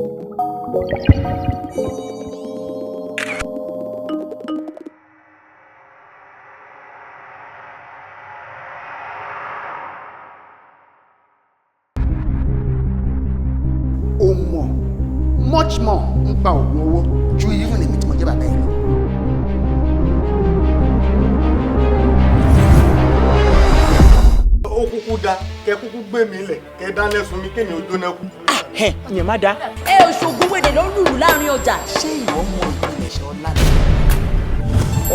O mọ̀ much more nípa oògùn owó ju even èmi tí mo jẹ́ bàbá yìí lọ. Ó kúkú da kẹ kúkú gbé mi lẹ̀, kẹ dáná sun mi, kémi ò jóná kú. Ìyẹn má da. Ẹ ò ṣògùn wèrè ló ń lùlù láàrin ọjà. Ṣé ìwọ mọ ìpilẹ̀ṣẹ̀ ọlá ni?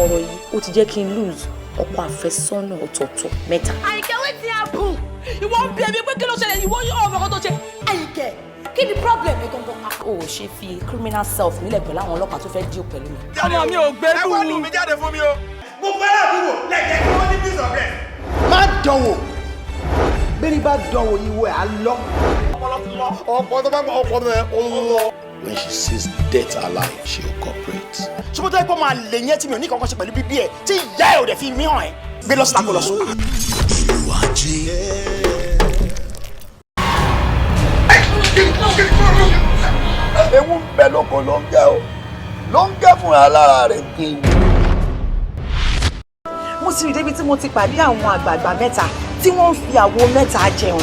Ọ̀rọ̀ yìí, ó ti jẹ́ kí n lose ọkọ àfẹ́sọ́nà ọ̀tọ̀ọ̀tọ̀ mẹ́ta. Àyìnkẹ́, wetin happen? Ìwọ ń bí ẹbí pé kí ló ṣẹlẹ̀? Ìwọ yóò ọmọ kan tó ṣe. Àyìnkẹ́, kí ni problem ẹ gangan? O ò ṣe fi criminal self nílẹ̀ pẹ̀lú àwọn ọlọ́pàá tó fẹ́ deal pẹ̀lú mi. Ọmọ mi ò gbẹ́dùn. Ẹ wá lù mí jáde fún mi o. Gbogbo ará àdúgbò lẹ́jẹ̀ kí wọ́n ní peace of rest. Má dánwò, bẹ́ẹ̀ni bá dánwò, ìwọ ẹ̀ á lọ. Ọ̀pọ̀ tó bá gbọ́ ọ̀pọ̀ tó yẹ ó lọ. When she sees death alive, she will cooperate. Ṣùgbọ́n tó yẹ kó máa lè yẹn tí mi ò ní kankan ṣe pẹ̀lú bíbí ẹ̀, tí ìyá ẹ̀ ò dẹ̀ fi mí hàn ẹ́, gbé lọ síta, kó lọ sùn. Ìlú ajé. Ewu ń bẹ lóko ló ń gẹ o, ló ń gẹ fúnra lára rẹ̀ kí n. Mo ti rí débi tí mo ti pàdé àwọn àgbààgbà mẹ́ta tí wọ́n ń fi àwo mẹ́ta jẹun.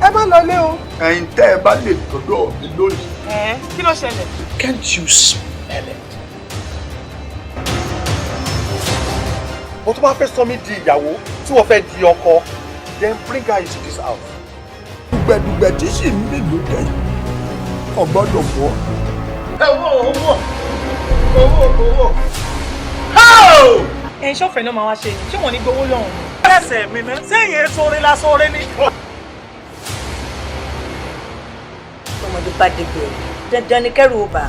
Ẹ má lọ lé o. Ẹ̀yin tẹ́ ẹ bá lè dọ́dọ̀ mi lónìí. Ẹ kí ló ṣẹlẹ̀? Can't you smell it? Mo tó bá fẹ́ sọ mí di ìyàwó tí wọ́n fẹ́ di ọkọ, then bring her into this house. Dùgbẹ̀dùgbẹ̀ tí sì ń mì lókè kò gbọ́dọ̀ bọ́. Owó, owó, owó, owó. Ẹ̀yin ṣọ́fẹ̀ náà máa wá ṣe ni, ṣé wọ́n ní gbowó lọ́hùn? Ẹsẹ̀ mi ná sẹ́yìn sóore lásán ní. Ọmọdé bá dégbò ẹ̀, dandan ni kẹ́rù ó bà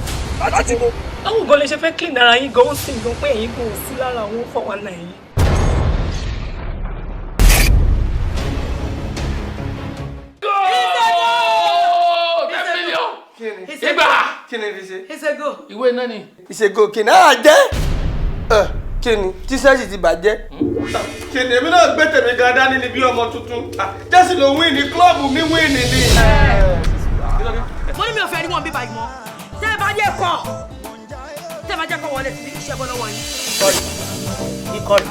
á. Láti bo. Báwo gan lè ṣe fẹ́ clean ara yín gan ó sì gan pé ẹ̀yin kò sí lára àwọn 419 yìí? 10 million. Igba. Kí ni fi ṣe? Ìṣègùn. Ìwé náà ni. Ìṣègùn kìnnà á jẹ́ kí ni tíṣẹ́ẹ̀sì ti bàjẹ́. Kí ni èmi náà gbé tèmi gan dání ni bí ọmọ tuntun? Jẹ́sì ló win ní club mi, win ní ni. Mo ní mi ò fẹ́ rí wọn bí báyìí mọ́. Tẹ́ ẹ bá dé kọ̀, tẹ́ ẹ bá jẹ́ kọ́ wọlé sí iṣẹ́ bọ́ lọ́wọ́ yín. Ikọ̀ rẹ̀,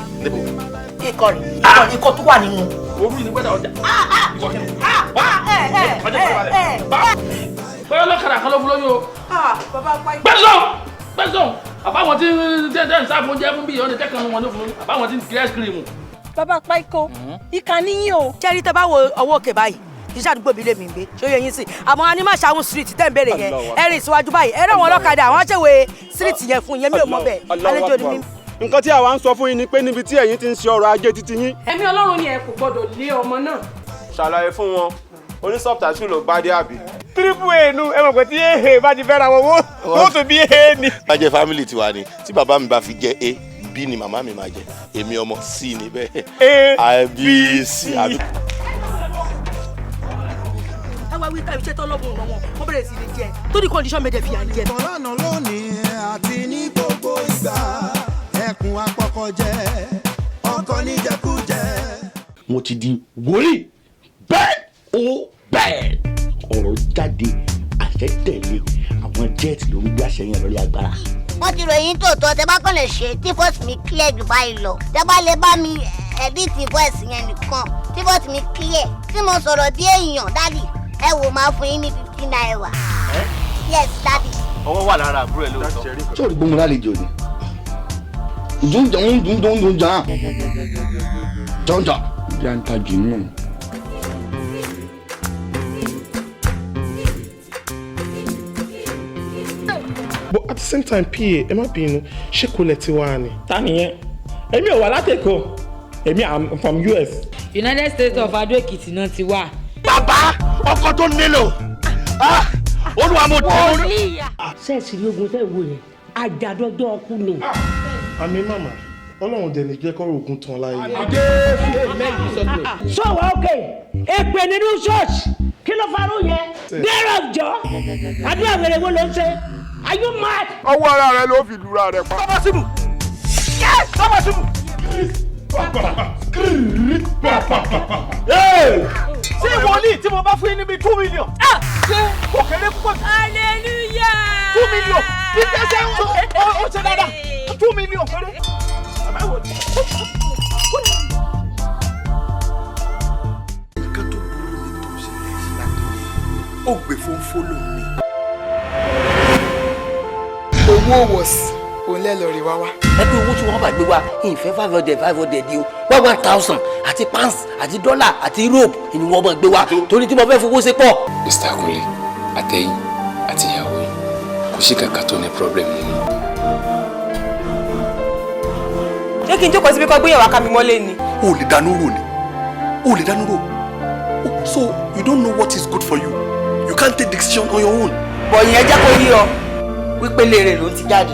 ikọ̀ rẹ̀, ikọ̀ tó wà nínú. Orú ni gbọ́dọ̀ ọjà. Bọ́lá lọ́kàrà kan ló fún lóyún o. Gbẹ́sọ̀ gbẹ́sọ̀, àbáwọn tí tẹ́ ń sáfún jẹ́ fún bí ìyọ́nì tẹ́kàn wọn ló fún lóyún, àbáwọn tí ń kiri ice cream. Bàbá Páíkó, ìkà níyìn o. Jẹ́rí, tẹ́ bá wo ọwọ́ òkè báyìí, kì í ṣàdúgbò mi lèmi ń gbé, ṣó yẹ yín sí? Àmọ́ a ní má ṣàwọn street tẹ́ ń béèrè yẹn, ẹ rìn síwájú báyìí, ẹ rán àwọn ọlọ́kadà, àwọn aṣèwé street yẹn fún yẹn. Mi ò mọ̀ bẹ́ẹ̀, àlejò ni mí. Nǹkan tí àwa ń sọ fún yín ni pé níbi tí ẹ̀yin ti ń ṣe ọrọ̀ ajé títí yín. Ẹ̀mí Ọlọ́run ni ẹ kò gbọ́dọ̀ lé ọmọ náà. Ṣàlàyé fún wọn, onísọ̀tàṣù ló bá dé àbí. Triple A nu, ẹ mọ̀ pé tí AA bá ti fẹ́ra wọn, wọ́n tó bí A ni. Bá jẹ́ family tiwa ni, tí bàbá mi bá fi jẹ́ A, B ni màmá mi máa jẹ, èmi ọmọ C ni bẹ́ẹ̀. A I B C àbí. Ẹ wá wí táyì, iṣẹ́ tó lọ́bùn ràn wọ́n, wọ́n bẹ̀rẹ̀ sí ní jẹ tó ní condition méjì fìyà ń jẹ. Lánàá, lónìí àti ní gbogbo ìgbà, ẹkùn apọkọjẹ, ọkọ níjẹkújẹ. Mo ti di wòlíì bẹ́ẹ̀ ó bẹ́ẹ̀, ọ̀rọ̀ jáde, àṣẹ tẹ̀lé, àwọn jet ló ń gbé àṣẹ yẹn lórí agbára. Wọ́n ti ròyìn tòótọ́. Tẹ bá kàn lè ṣe tí voice mi clear jù báyìí lọ, tẹ bá lè bá mi edit voice yẹn nìkan, tí voice mi clear, tí mo sọ̀rọ̀ bí èèyàn, daddy, ẹ wò, máa fún yín ní ₦50. Yes, daddy. Ọwọ́ wà lára àbúrò ẹ̀ lóòótọ́. Ṣé o rí gbóhùn lálejò ni? Dùn dùn dùn dùn dùn jà jọjọ. Janta jì nù. But at the same time, pa, ẹ má bínú, ṣé kò lẹ ti wá ni? Ta nìyẹn? Èmi ò wá látẹ̀kọ̀, èmi am from US. United States of Adó Èkìtì náà ti wà. Bàbá ọkọ tó nílò, olúwa mo tẹ lórí. Ṣẹ́ẹ̀sì ní ogun tẹ́ wo yẹn, àjàdọ́jọ́ ọkú ni. Àmì màmá, Ọlọ́run dẹ̀ ní jẹ́ kọ́rọ̀ ogun tán láyé. Sọ̀wọ́ òkè èpè nínú ṣọ́ọ̀ṣì, kí ló farú yẹn? Dẹ́rọ̀ jọ, àdúrà wèrè wo ló ń ṣe? Are you mad? Ọwọ́ ara rẹ ló fi lura rẹ pa. Tọ́ba síbù. Tọ́ba síbù. Ṣé wòlíì tí mo bá fún yín níbi 2 million, ṣé kò kéré Hallelujah. 2 million bí tẹ́sẹ̀ ó ṣe dáadáa, 2 million péré. Nǹkan tó burú ni tó ṣẹlẹ̀ sí látọ̀rẹ́ ó gbé fónfó lòun ni. Owó wọ̀sí òun lẹ́lọ́ọ̀rì wá wá. Ẹbí owó tí wọ́n bá gbé wá, ìfẹ́ 500 500 di o, one one thousand àti pounds àti dọ́là àti europe ni wọ́n bá gbé wá, torí tí mo fẹ́ fowó ṣe pọ̀. Mr. Kunle, àtẹ̀yìn àti ìyàwó yìí, kò sí kankan tó ní problem nínú. Ṣé kí n jókòó síbi kan gbéyàwó aká mi mọ́lé ni? O lè dánú rò ni, o lè dánú rò. So you don't know what is good for you, you can't take decision on your own. Bọ̀ yẹn jẹ́ kó yí ọ wípé léèrè ló ń ti jáde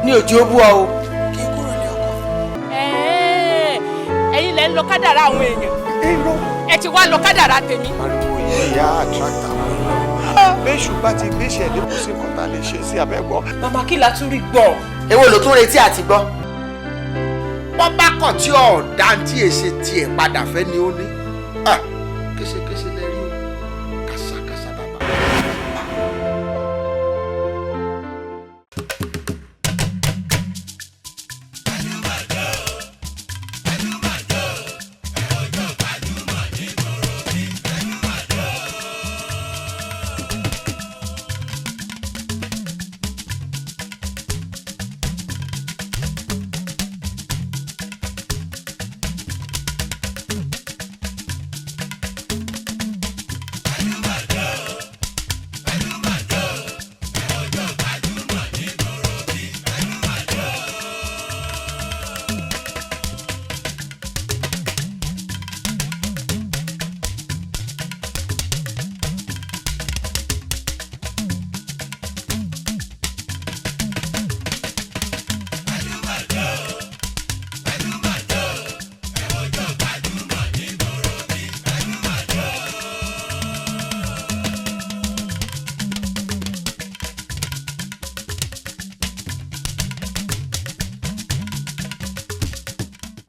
ní òjì ó bú ọ o. Ẹ̀yin lẹ ń lọ kádàrá àwọn èèyàn. Ẹ ti wá lọ kádàrá tèmi. Ariwo yìí á attract àwọn èèyàn. Bẹ́ṣù bá ti gbéṣẹ́ dé, kò sí nǹkan tá a lè ṣe sí abẹ́gbọ́. Màmá, kí la tún rí gbọ́? Èwo ló tún retí àti gbọ́? Wọ́n bá kọ̀ tí ọ̀dà tí èsè tiẹ̀ padà fẹ́ ni ó ní. Ah, késekése lẹ rí o, kàṣàkàṣà bàbá.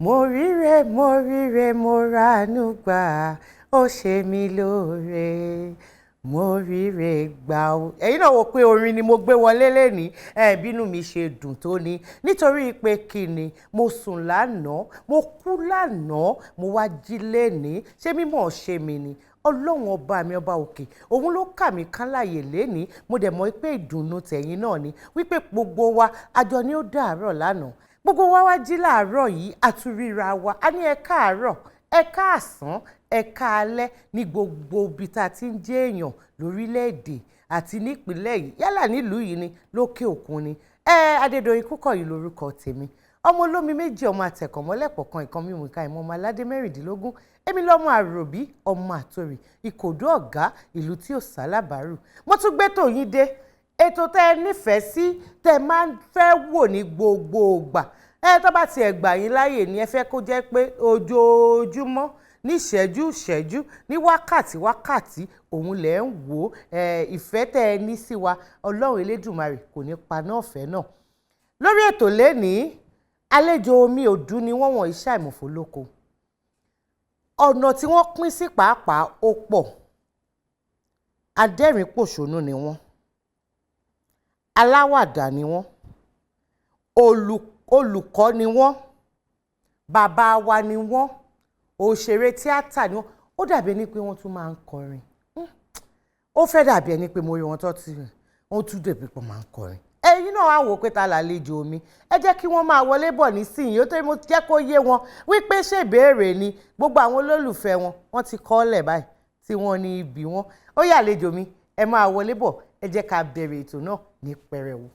Mo ríre, mo ríre, mo ránú gbà, ó ṣe mí lóore, mo ríre gbà ó. Ẹ̀yin náà wò pé orin ni mo gbé wọlé lẹ́ni ẹ̀, bínú mi ṣe dùn tó ni, nítorí pé kí ni, mo sùn lánàá, mo kú lánàá, mo wá jí lẹ́ni. Ṣé mímọ̀ ṣe mi ni? Ọlọ́run ọba mi, ọba òkè, òun ló kà mí kán láàyè lẹ́ni. Mo dẹ̀ mọ̀ pé ìdùnnú tẹ̀yin náà ni wípé gbogbo wa àjọ ni ó dàárọ̀ lánàá, gbogbo wa wá jí láàárọ̀ yìí, àtúríra wa, a ní ẹ káàárọ̀, ẹ káàsán, ẹ káalẹ́ ní gbogbo ibi tá a ti ń jẹ́ èèyàn lórílẹ̀‐èdè àti nípìnlẹ̀ yìí, yálà nílùú yìí ni, lókè òkun ni. Ẹ Adédoyin Kúkọ̀yí lórúkọ tèmi, ọmọ olómi méjì, ọmọ àtẹ̀kọ̀mọ́lẹ̀pọ̀ kan, ìkan mímu ìka ìmọ̀, ọmọ aládé 16. Èmi lọ́mọ àròbí, ọmọ àtòrì ìkòdó ọ̀gá ìlú tí ò sálábàárù. Mo tún gbé tòyín dé, ètò tẹ́ ẹ nífẹ̀ẹ́ sí, tẹ́ ẹ máa ń fẹ́ wò ní gbogbo ìgbà. Ẹ tó bá tiẹ̀ gbà yín láàyè ni ẹ fẹ́ kó jẹ́ pé ojoojúmọ́, ní ìṣẹ́jú ìṣẹ́jú, ní wákàtí wákàtí, òun lẹ̀ ń wò ó. Ìfẹ́ tẹ́ ẹ ní sí wa, Ọlọ́run Elédùmarè kò ní paná ọ̀fẹ́ náà. Lórí ètò lénìí, àlejò omi òdú ni wọ́n, wọ̀n iṣẹ́ àìmọ̀fó lóko. Ọ̀nà tí wọ́n pín sí pàápàá ó pọ̀. Adẹ́rìn-pòṣónú ni wọ́n, aláwàdà ni wọ́n, olùkọ́ ni wọ́n, bàbá wa ni wọ́n, òṣèré tíátà ni wọ́n. Ó dàbí ẹni pé wọ́n tún máa ń kọrin. Ó fẹ́ dàbí ẹni pé mo rí wọn tó ti rìn, wọ́n tún dẹ̀bi pọ̀ máa ń kọrin. Ẹ̀yin náà wá wò pé ta làlejò mi. Ẹ jẹ́ kí wọ́n máa wọlé bọ̀ nísìnyí, ó tó mo jẹ́ kó yé wọn wípé ṣèbéèrè ni gbogbo àwọn olólùfẹ́ wọn, wọ́n ti kọ́ ọ́lẹ̀ báyìí tí wọ́n ní ibi wọn. Ó yá, àlejò mi, ẹ máa wọlé bọ̀, ẹ jẹ́ ká bẹ̀rẹ̀ ètò náà ní pẹrẹwu.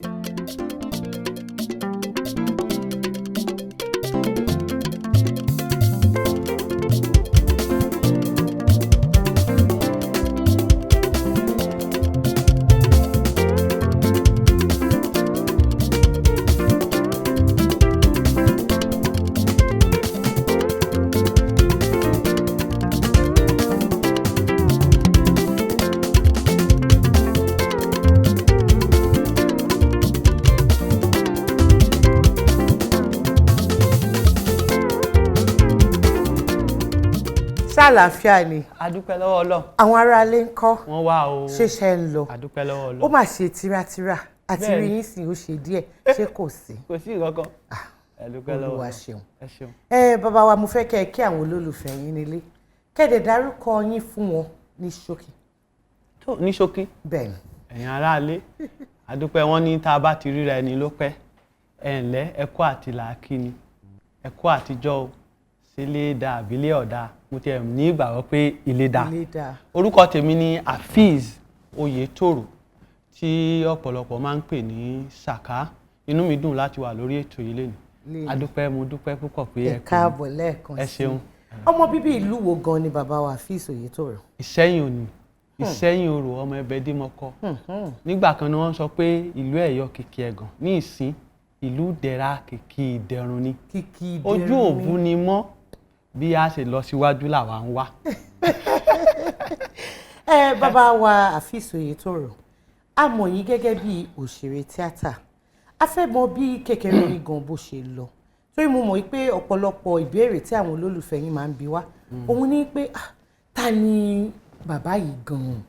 Ṣàlàáfíà ni? Adúpẹ́ lọ́wọ́ Ọlọ́run. Àwọn aráalé ń kọ́? Wọ́n wá o. Ṣeṣẹ́ ń lọ? Adúpẹ́ lọ́wọ́ Ọlọ́run. Ó mà ṣe tíratíra àti Bẹ́ẹ̀ni. rí yín sìn, ó ṣe díẹ̀, ṣé kò sí? Kò sí nǹkan kan. Adúpẹ́ lọ́wọ́ Olúwa Ọlọ́run. ṣeun. Ẹ ṣeun. Ẹ bàbá wa, mo fẹ́ kẹ́ ẹ kí àwọn olólùfẹ́ yín nílé, kẹ́ẹ̀dẹ̀ dárúkọ yín fún wọn ní ṣókí. Tó ní ṣókí. Bẹ́ẹ̀ni. Ẹ̀yin aráalé, adúpẹ́. Wọn ní tá a bá ti ríra ẹni ló pẹ́. Ẹ ǹlẹ́, ẹ kú àti làákí ni, ẹ kú àtijọ́ o, sílé da àbílẹ̀ ọ̀dà? Mo ti ẹ̀ ní ìgbàgbọ́ pé ilé da. Ilé dáa. Orúkọ tèmi ni Afeez Oyetoro, tí ọ̀pọ̀lọpọ̀ máa ń pè ní Sàká. Inú mi dùn láti wà lórí ètò yìí lénìí. Lénìí. Adúpẹ́, mo dúpẹ́ púpọ̀ pé Ẹ ẹ pè mí. káàbọ̀ lẹ́ẹ̀kan Ẹ sí. ṣeun. Ọmọ bíbí ìlú wo gan ni bàbá wa Afeez Oyetoro? Ìsẹ́yìn òní, Ìsẹ́yìn Orò, ọmọ ẹbẹ dímọkọ. Nígbà kan ni wọ́n sọ pé ìlú Ẹ̀yọ́ kìkì ẹ̀gàn, ní ìsín ìlú ìdẹ̀ra kìkì ìdẹ̀rùn ni. Kìkì ìdẹ̀rùn. Ojú òbú ni mọ́, bí a ṣe lọ síwájú làwa ń wá. Ẹ bàbá wa Afeez Oyetoro, a mọ̀ yín gẹ́gẹ́ bí òṣèré tíátà. A fẹ́ mọ̀ bí kékeré yín gan bó ṣe lọ, torí mo mọ̀ pé ọ̀pọ̀lọpọ̀ ìbéèrè tí àwọn olólùfẹ́ yín máa ń bi wá òun ní pé, "Ah, ta ni bàbá yìí gan-an?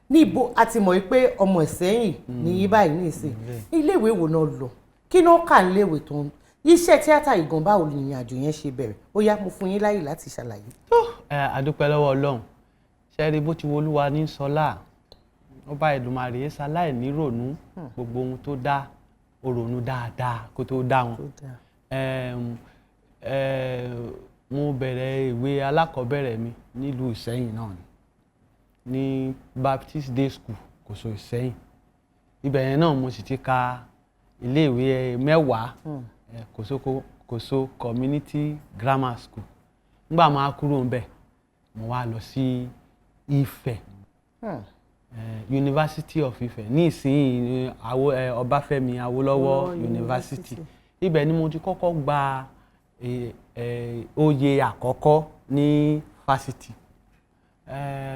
Níbo?" A ti mọ̀ pé ọmọ Ìsẹ́yìn ní yín báyìí nísìn. Iléèwé wo náà lọ? Kí náà kà níléèwé tó ń iṣẹ́ tíátà yìí gan? Báwo ni ìrìn àjò yẹn ṣe bẹ̀rẹ̀? Ó yá, mo fún yín láyè láti ṣàlàyé. Ẹ àdúpẹ́ lọ́wọ́ Ọlọ́run. Ṣe rí bó ti wo Olúwa ní sọlá, ọba Èdùmàrè ṣaláì ní rònú. Gbogbo ohun tó dá, ó ronú dáadáa kó tó dá wọn. Mo bẹ̀rẹ̀ ìwé alákọ̀ọ́bẹ̀rẹ̀ mi nílùú Ìsẹ́yìn náà ni, ní Baptist Day School, Kòso Ìsẹ́yìn. Ibẹ̀ yẹn náà mo sì ti ka iléèwé mẹ́wàá, Kòso Community Grammar School. Nígbà máa kúrò ńbẹ̀, mo wá lọ sí Ifẹ̀, University of Ifẹ̀, ní ìsinyìí Ọbáfẹ́mi Awólọ́wọ̀ University. Ibẹ̀ ni mo ti kọ́kọ́ gba oyè àkọ́kọ́ ní fásitì.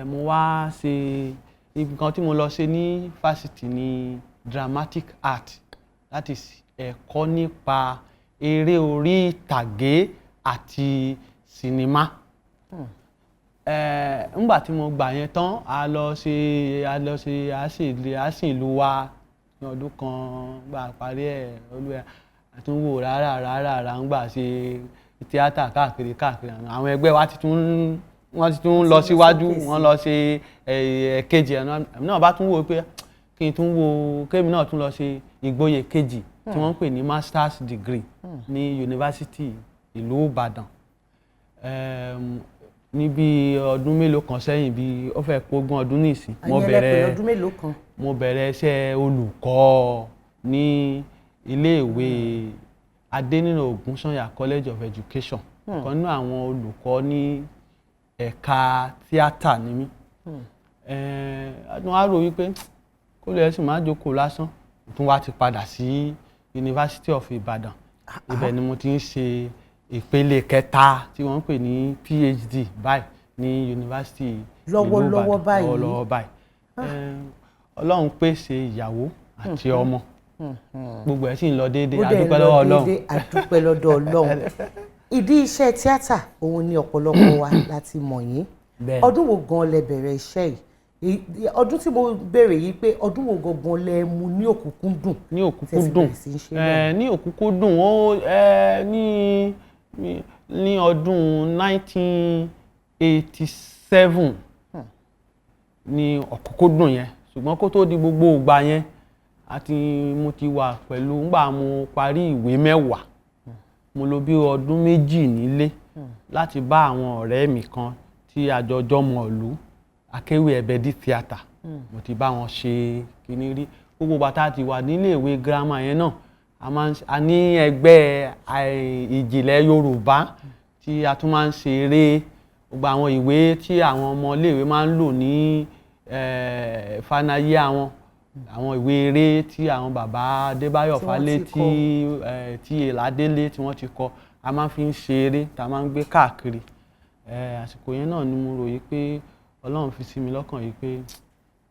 Mo wá ṣe nǹkan tí mo lọ ṣe ní fásitì ní dramatic art, láti ẹ̀kọ́ nípa eré orí ìtàgé àti sinimá. Ńgbà tí mo gbà yẹn tán, a lọ ṣe a sì ìlú wa ní ọdún kan. Gbà parí ẹ̀, olúwa àtúnwò rárá rárá rárá, ń gbà ṣe tíátà káàkiri káàkiri. Àwọn ẹgbẹ́ wa ti tún, wọ́n ti tún lọ síwájú, wọ́n lọ ṣe ẹ̀ẹ̀kejì ẹ̀ náà. Bá tún wò pé kí n tún wo kémi náà tún lọ ṣe ìgboyè kejì tí wọ́n ń pè ní masters degree ní yunifásitì ìlú Ìbàdàn. Ní bí ọdún mélòó kan sẹ́yìn, bí ó fẹ́ pógún ọdún nísìn, mo Àyẹn lẹ pè bẹ̀rẹ̀ lọ́dún mélòó kan. Mo bẹ̀rẹ̀ iṣẹ́ olùkọ́ ní iléèwé Adéníran Ògúnsànyà College of Education. Ọ̀kan nínú àwọn olùkọ́ ní ẹ̀ka tíátà ni mí. Wọ́n á rò wípé kó lè sì máa jókòó lásán, tún wá ti padà sí University of Ibadan. Ibẹ̀ ni mo ti ń ṣe ìpele kẹta tí wọ́n ń pè ní PhD báyìí ní yunifásitì ìlú Lọ́wọ́lọ́wọ́ Ìbàdàn. báyìí. Lọ́wọ́lọ́wọ́ báyìí. Ọlọ́run pèsè ìyàwó àti ọmọ, gbogbo ẹ̀ sì ń lọ déédéé. Ó dẹ̀ ń Adúpẹ́ lọ lọ́wọ́ Ọlọ́run. déédéé, àdúpẹ́ lọ́dọ̀ Ọlọ́run. Ìdí iṣẹ́ tíátà òun ni ọ̀pọ̀lọpọ̀ wa láti mọ̀ yín. Ọdún wo gan lẹ bẹ̀rẹ̀ iṣẹ́ yìí? Ọdún tí mo béèrè yìí pé ọdún wo gangan lẹ mú ní òkúnkúndùn Ní tẹ́ fi òkúnkúndùn bẹ̀rẹ̀ sí í ṣe bẹ́ẹ̀? Ní òkúnkúndùn ó ní ọdún 1987 ní òkúnkúndùn yẹn. Ṣùgbọ́n kó tó di gbogbo ìgbà yẹn, àti mo ti wà pẹ̀lú ńgbà mo parí ìwé mẹ́wàá, mo lò bí ọdún 2 nílé láti bá àwọn ọ̀rẹ́ mi kan tí àjọjọ́ mọ̀ ìlú Akéwì Ẹ̀bẹ̀dì Theatre. Mo ti bá wọn ṣe kíní rí. Gbogbo bàtà ti wà nílé ìwé girama yẹn náà, a máa ń a ní ẹgbẹ́ ìjìnlẹ̀ Yorùbá tí a tún máa ń ṣe eré. Gbogbo àwọn ìwé tí àwọn ọmọ iléèwé máa ń lò ní final year àwọn, àwọn ìwé eré tí àwọn bàbá Adébáyọ̀ Tí wọ́n ti Fálétí, kọ. tí Èládélé tí wọ́n ti kọ, a máa fi ń ṣe eré tá a máa ń gbé káàkiri. Àsìkò yẹn náà ni mo rò yìí pé Ọlọ́run fi sí mi lọ́kàn yìí pé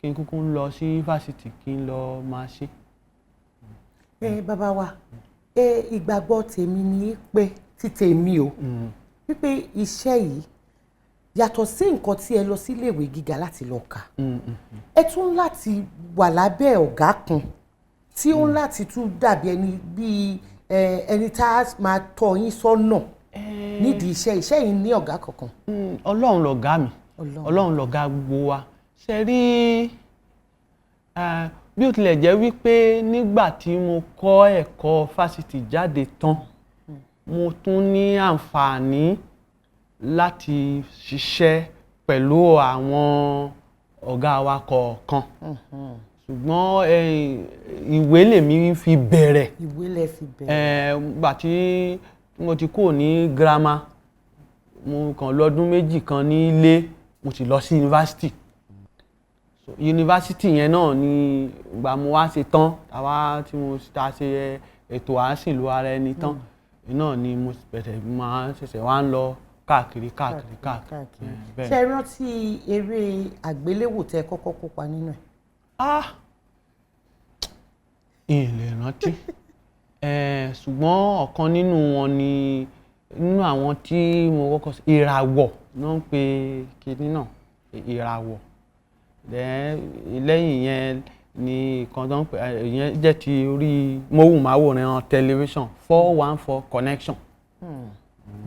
kí n kúkú lọ sí fásitì, kí n lọ máa ṣe. Ẹ bàbá wa, ẹ ìgbàgbọ́ tèmi ni pé tí tèmi o, wípé iṣẹ́ yìí Yàtọ̀ sí nǹkan tí ẹ lọ sí iléèwé gíga láti lọ kà, ẹ tún láti wà lábẹ́ ọ̀gá kan tí ó ń láti tún dàbí ẹni bíi ẹni tá a máa tọ́ yín sọ́nà nídìí iṣẹ́ yìí ní ọ̀gá kankan? Ọlọ́run lọ̀gá mi, Ọlọ́run lọ̀gá gbogbo wa. Ṣe rí, bí ó tilẹ̀ jẹ́ wípé nígbà tí mo kọ́ ẹ̀kọ́ fásitì jáde tán, mo tún ní àǹfààní láti ṣiṣẹ́ pẹ̀lú àwọn ọ̀gá wa kọ̀ọ̀kan, ṣùgbọ́n ìwé lèmi fi bẹ̀rẹ̀. Ìwé lẹ fi bẹ̀rẹ̀. Gbà tí mo ti kúrò ní girama, mo kàn lọ́dún 2 kan ní ilé, mo sì lọ sí yunifásitì. So yunifásitì yẹn náà ni ìgbà mo wá ṣe tán, àwa tí mo ta ṣe ètò àásìlò ara ẹni tán náà ni mo bẹ̀rẹ̀ máa ṣẹ̀ṣẹ̀ wá ń lọ káàkiri káàkiri káàkiri. Ṣé ẹ rántí eré àgbéléwò tẹ́ kọ́kọ́ kópa nínú ẹ̀? Ah, n lè rántí, ṣùgbọ́n ọ̀kan nínú wọn ni nínú àwọn tí mo kọ́kọ́ ṣe, Ìràwọ̀ ló ń pe kinní náà, Ìràwọ̀. Lẹ́yìn yẹn ni ìkan tó ń pè ìyẹn jẹ́ ti orí móhùnmáwòrán tẹlifíṣàn 414 Connection.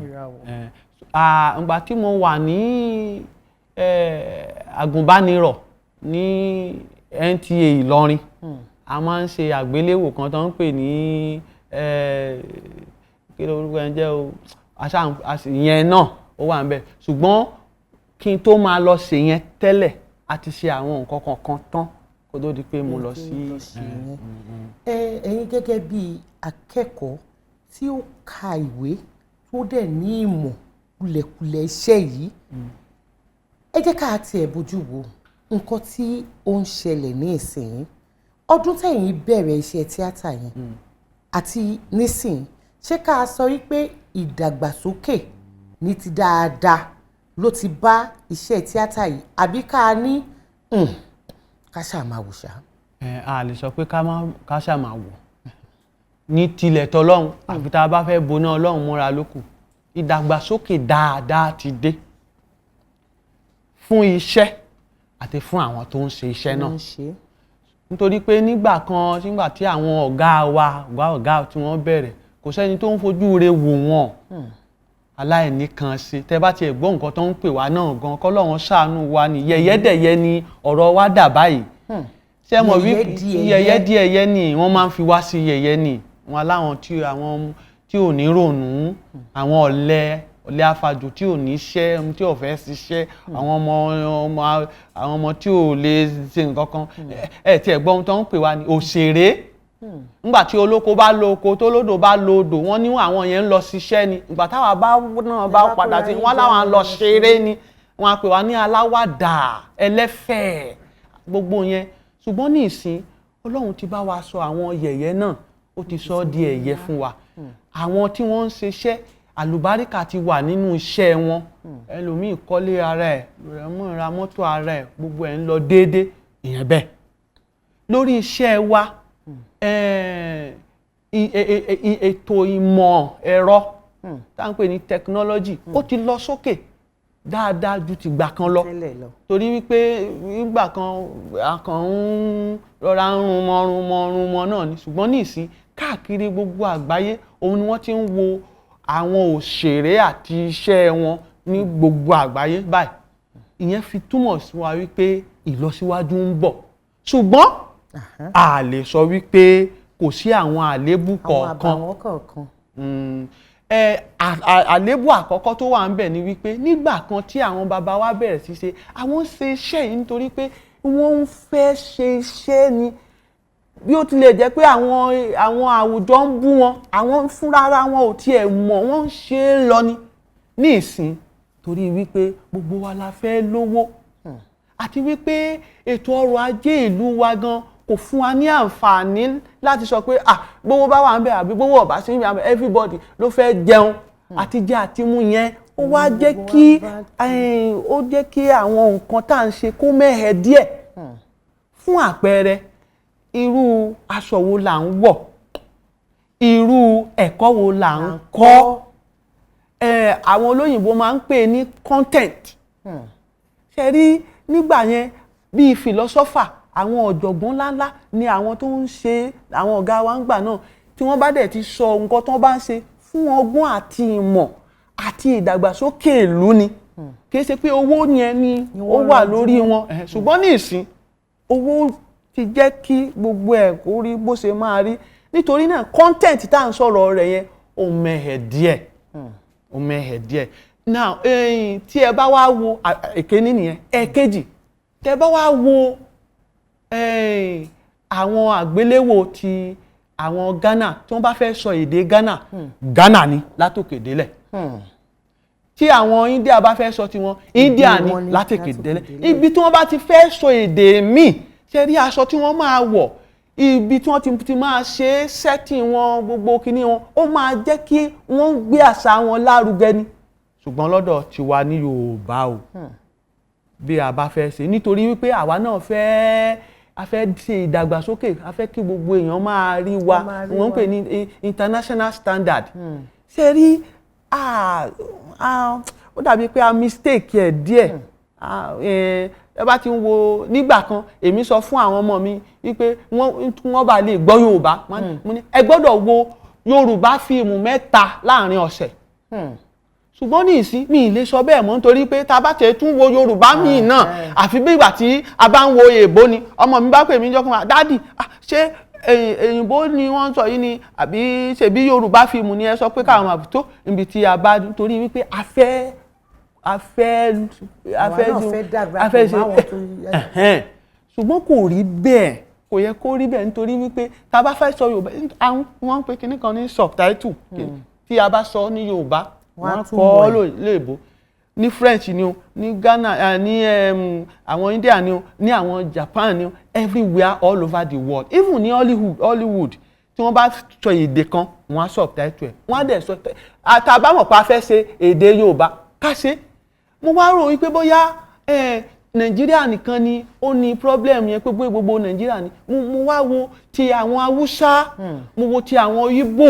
Ìràwọ̀. Ìgbà tí mo wà ní agùnbánirọ̀ ní NTA Ìlọrin, a máa ń ṣe àgbéléwò kan tó ń pè ní kí ló orúkọ ẹ̀ ń jẹ́ o, ìyẹn náà ó wà níbẹ̀. Ṣùgbọ́n kí n tó máa lọ ṣe yẹn tẹ́lẹ̀, a ti ṣe àwọn nǹkan kọ̀ọ̀kan tán kó tó di pé mo lọ sí. Ẹ̀yin gẹ́gẹ́ bí akẹ́kọ̀ọ́ tí ó ka ìwé tó dẹ̀ ní ìmọ̀ kulẹ̀kulẹ̀ iṣẹ́ yìí, ẹ jẹ́ ká tiẹ̀ bójú wo nǹkan tí ó ń ṣẹlẹ̀ ní ìsìn. Ọdún tẹ̀yin bẹ̀rẹ̀ iṣẹ́ tíátà yẹn àti nísìn, ṣé ká sọ wípé ìdàgbàsókè ní ti dáadáa ló ti bá iṣẹ́ tíátà yìí, àbí ká ní ká ṣáà máa wò ṣá? A lè sọ pé ká ṣáà máa wò ní tilẹ̀ tọlọ́run, àfi tá a bá fẹ́ boná Ọlọ́run múra lókù. Ìdàgbàsókè dáadáa ti dé fún iṣẹ́ àti fún àwọn tó ń ṣe iṣẹ́ náà, nítorí pé nígbà kan, nígbà tí àwọn ọ̀gá wa ọ̀gá tí wọ́n bẹ̀rẹ̀, kò sẹ́ni tó ń fojú re wò wọ́n, aláìní kan ṣe. Tẹ́ bá tiẹ̀ gbọ́ nǹkan tó ń pè wá náà gan, kọ́lọ́run ṣàánú wa ni, yẹ̀yẹ́dẹ̀yẹ ni ọ̀rọ̀ wa dà báyìí. Ṣé mọ̀ wí yẹ̀yẹ́ díẹ̀yẹ́ ni wọ́n máa ń fi wá sí, yẹ̀yẹ́ ni wọn aláwọn tí àwọn tí ò ní rònú, àwọn ọ̀lẹ ọ̀lẹ afàjò tí ò ní iṣẹ́, tí ò fẹ́ ṣiṣẹ́, àwọn ọmọ tí ò lè ṣe nǹkan kan. Ẹ tiẹ̀ gbọ́ ohun tó ń pè wá ní òṣèré. Nígbà tí olóko bá lo oko, tó lódò bá lo odò, wọ́n ní àwọn yẹn ń lọ ṣiṣẹ́ ni. Ìgbà táwa bá náà bá padà sí, wọ́n láwọn lọ ṣeré ni, wọ́n á pè wá ní aláwàdà, ẹlẹ́fẹ̀ẹ́, gbogbo yẹn. Ṣùgbọ́n ní ìsìn, Ọlọ́run ti bá wa sọ àwọn yẹ̀yẹ́ náà, ó ti sọ ọ́ di ẹ̀yẹ fún wa. Àwọn tí wọ́n ń ṣiṣẹ́, àlùbáríkà ti wà nínú iṣẹ́ wọn. Ẹlòmíì kọ́lé ara ẹ̀, ra mọ́tò ara ẹ̀, gbogbo ẹ̀ ń lọ déédé, ìyẹn bẹ́ẹ̀. Lórí iṣẹ́ wa, ètò ìmọ̀ ẹ̀rọ tá ń pè ní technology, ó ti lọ sókè dáadáa ju tìgbà kan lọ, torí wípé nígbà kan a kàn ń rọra ń rún mọ́ rún mọ́ rún mọ́ náà ni. Ṣùgbọ́n ní ìsìn, káàkiri gbogbo àgbáyé òun ni wọ́n ti ń wo àwọn òṣèré àti iṣẹ́ wọn ní gbogbo àgbáyé báyìí. Ìyẹn fi túmọ̀ sí wa wípé ìlọsíwájú ń bọ̀, ṣùgbọ́n a lè sọ wípé kò sí àwọn àléébù kọ̀ọ̀kan. Àléébù àkọ́kọ́ tó wà ńbẹ̀ ni wípé nígbà kan tí àwọn bàbá wa bẹ̀rẹ̀ sí ṣe, àwọn ń ṣe iṣẹ́ yìí nítorí pé wọ́n ń fẹ́ ṣe iṣẹ́ ni. Bí ó tilẹ̀ jẹ́ pé àwọn àwùjọ ń bú wọn, àwọn fúnra wọn ò tiẹ̀ mọ̀, wọ́n ń ṣe é lọ ni. Ní ìsìn, torí wípé gbogbo wa la fẹ́ lówó, àti wípé ètò ọrọ̀ ajé ìlú wa gan kò fún wa ní àǹfààní láti sọ pé ah, gbówó bá wà ń bẹ̀ àbí gbówó ọ̀bá sí ń bẹ̀, everybody ló fẹ́ jẹun. Àti jẹ àti mú yẹn ó wá jẹ́ kí ó jẹ́ kí àwọn nǹkan tá à ń ṣe kó mẹ́hẹ díẹ̀. Fún àpẹẹrẹ, irú aṣọ wo là ń wọ̀, irú ẹ̀kọ́ wo là ń kọ́, àwọn olóyìnbó máa ń pè ní content. Ṣe rí nígbà yẹn, bíi philosopher, àwọn ọ̀jọ̀gbọ́n ńláńlá ni àwọn tó ń ṣe, àwọn ọ̀gá wa ń gbà náà. Tí wọ́n bá dẹ̀ ti sọ nǹkan tó bá ń ṣe fún ọgbọ́n àti ìmọ̀ àti ìdàgbàsókè ìlú ni, kì í ṣe pé owó yẹn ni ó wọ́n wà rọjú lórí mọ́. wọn. Ṣùgbọ́n ní ìsìn, owó ti jẹ́ kí gbogbo ẹ̀ kó rí bó ṣe máa rí. Nítorí náà, content tá à ń sọ̀rọ̀ rẹ̀ yẹn, ó mẹ́hẹ̀ díẹ̀, ó mẹ́hẹ̀ díẹ̀. Now, tí ẹ bá wá wo èkéní nìyẹn. Ẹ̀kejì, tẹ bá wá wo àwọn àgbéléwò ti àwọn Ghana, tí wọ́n bá fẹ́ sọ èdè Ghana, Ghana ni látòkè délẹ̀. Tí àwọn India bá fẹ́ sọ tiwọn, India ni wọn ni látòkè látòkè délẹ̀. délẹ̀. Ibi tí wọ́n bá ti fẹ́ sọ èdè míì, ṣe rí aṣọ tí wọ́n máa wọ̀, ibi tí wọ́n ti máa ṣe setting wọn, gbogbo kinní wọn, ó máa jẹ́ kí wọ́n gbé àṣà wọn lárugẹ ni. Ṣùgbọ́n lọ́dọ̀ tiwa ní Yorùbá o, bí a bá fẹ́ ṣe, nítorí wípé àwa náà fẹ́, a fẹ́ ṣe ìdàgbàsókè, a fẹ́ kí gbogbo èèyàn máa rí wa, Máa rí wọ́n ń wa. pè ní international standard. Ṣe rí, ó dàbí pé a mistake ẹ̀ díẹ̀. Ẹ bá ti ń wo nígbà kan, èmi sọ fún àwọn ọmọ mi wípé wọ́n bá lè gbọ́ Yorùbá, mo ní ẹ gbọ́dọ̀ wo Yorùbá fíìmù 3 láàrin ọ̀sẹ̀. Ṣùgbọ́n ní ìsín, mi ì lè sọ bẹ́ẹ̀ mọ́, nítorí pé tá a bá tẹ̀ tún wo Yorùbá míì náà, àfi bí ìgbà tí a bá ń wo èèbó ni. Ọmọ mi bá pè mí jọ́kùnrin wa, "Daddy, ah, ṣé èyìnbó ni wọ́n ń sọ yìí ni, àbí ṣebí Yorùbá fíìmù ni ẹ sọ pé káwọn máa tó?" Níbi tí a bá, nítorí wípé a fẹ́ Àwa náà fẹ́ dàgbà a fẹ́ pẹ̀lú ṣe àwọn tó Ẹ̀hẹ́n. Ṣùgbọ́n kò rí bẹ́ẹ̀, kò yẹ kó rí bẹ́ẹ̀, nítorí wípé tá a bá fẹ́ sọ Yorùbá, àwọn wọ́n ń pe kinní kan ní subtitle. Tí a bá sọ ní Yorùbá, Wọ́n á wọ́n á túmọ̀ kọ́ ẹ̀. léèbó, ní French ni o, ní Ghana, ní àwọn India ni o, ní àwọn Japan ni o, everywhere, all over the world, even ní Hollywood, tí wọ́n bá sọ èdè kan, wọ́n á subtitle ẹ̀, wọ́n á dẹ̀ sọ. Àtàbámọ̀ pa fẹ́ ṣe èdè Yorùbá, ká ṣe. Mo wá rò wípé bóyá Nàìjíríà nìkan ni ó ní problem yẹn, pé bóyá gbogbo Nàìjíríà ni. Mo wá wo ti àwọn Haúsá, mo wo ti àwọn Ìgbò,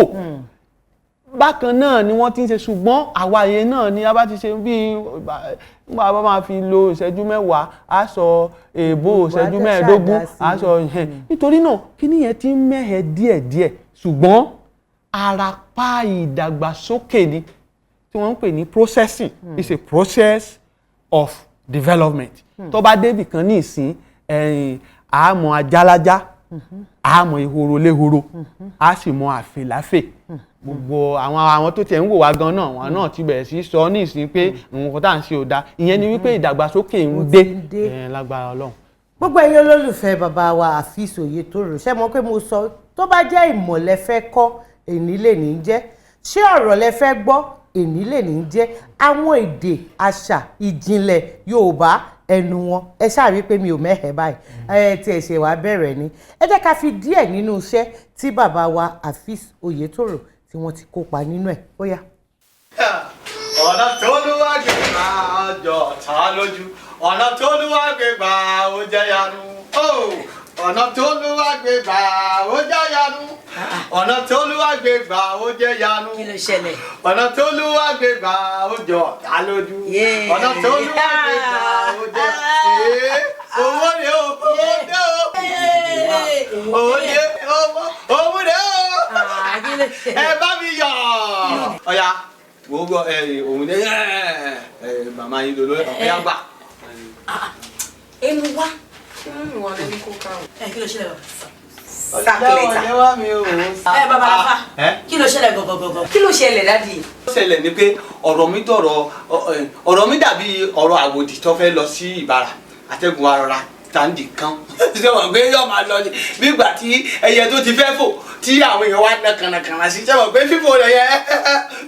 bákan náà ni wọ́n ti ń ṣe. Ṣùgbọ́n àwa yẹn náà ni a bá ti ṣe bí nígbà bá máa fi lo ìṣẹ́jú 10, á sọ èèbó, ìṣẹ́jú tẹ̀ 15, ṣáà dá sí á sọ ìhẹn. Nítorí náà, kíní yẹn ti ń mẹ́hẹ díẹ̀díẹ̀, ṣùgbọ́n arapa ìdàgbàsókè ni tí wọ́n ń pè ní processing. It's a process of development. Tó bá débì kan ní ìsín ẹ̀yìn, àmọ́ ajálájá, àmọ́ ehoro léhoro, a sì mọ àfèláfè. Gbogbo àwọn tó tiẹ̀ ń wò wá gan náà, àwọn náà ti bẹ̀rẹ̀ sí í sọ ní ìsín pé nǹkan tá à ń ṣe ò dáa. Ìyẹn ni wípé ìdàgbàsókè ń dé lágbára Ọlọ́run. Gbogbo ẹ̀yin olólùfẹ́ bàbá wa Afeez Oyetoro, ṣé mọ̀ pé mo sọ, tó bá jẹ́ ìmọ̀ lẹ fẹ́ kọ́, èní lè ní jẹ́. Ṣé ọ̀rọ̀ lẹ fẹ́ gbọ́, èní lè ní jẹ́. Àwọn èdè, àṣà, ìjìnlẹ̀ Yorùbá ẹnu wọn, ẹ ṣáà rí pé mi ò mẹ́hẹ̀ báyìí. Ẹ tí ẹ ṣe wá bẹ̀rẹ̀ ni, ẹ jẹ́ ká fi díẹ̀ nínú iṣẹ́ tí bàbá wa Afeez Oyetoro tí wọ́n ti kópa nínú ẹ̀. Ó yá. Ọ̀nà tó lúwà gbé gbà jọ ta lójú, ọ̀nà tó lúwà gbé gbà ó jẹ́ yanu. Ọ̀nà tó lúwà gbé gbà ó jẹ́ yanu, ọ̀nà tó lúwà gbé gbà ó jẹ́ yanu. Kí ló ṣẹlẹ̀? Ọ̀nà tó lúwà gbé gbà ó jọ ta lójú, ọ̀nà tó lúwà gbé gbà ó jẹ́. Ee, owó rè o, owó dé o, owó dé, owó, owó rè o, ẹ bá mi yọ̀. Ọ̀ya, gbogbo ẹ òun ní ẹ ẹ màmá yín lolo ọ̀ya gbà. Emu wá. Ṣé mummy wa ló ní kó káwọn? Ẹ kí ló ṣẹlẹ̀ bàbá? Ọ̀lẹ́ wá mi o. Ẹ bàbá Rafa, kí ló ṣẹlẹ̀ gọ̀gọ̀gọ̀gọ̀? Kí ló ṣẹlẹ̀, daddy? Ó ṣẹlẹ̀ ni pé ọ̀rọ̀ mi dọ̀rọ̀, ọ̀rọ̀ mi dàbí ọ̀rọ̀ àwòdì tó fẹ́ lọ sí Ìbàrà, atẹ́gùn arọra tàǹdì kan. Ṣé wọn pé yóò máa lọ ni nígbà tí ẹyẹ tó ti fẹ́ fò, tí àwọn èèyàn wá ná kànàkànà sí? Ṣé wọn pé fífò rẹ̀ yẹ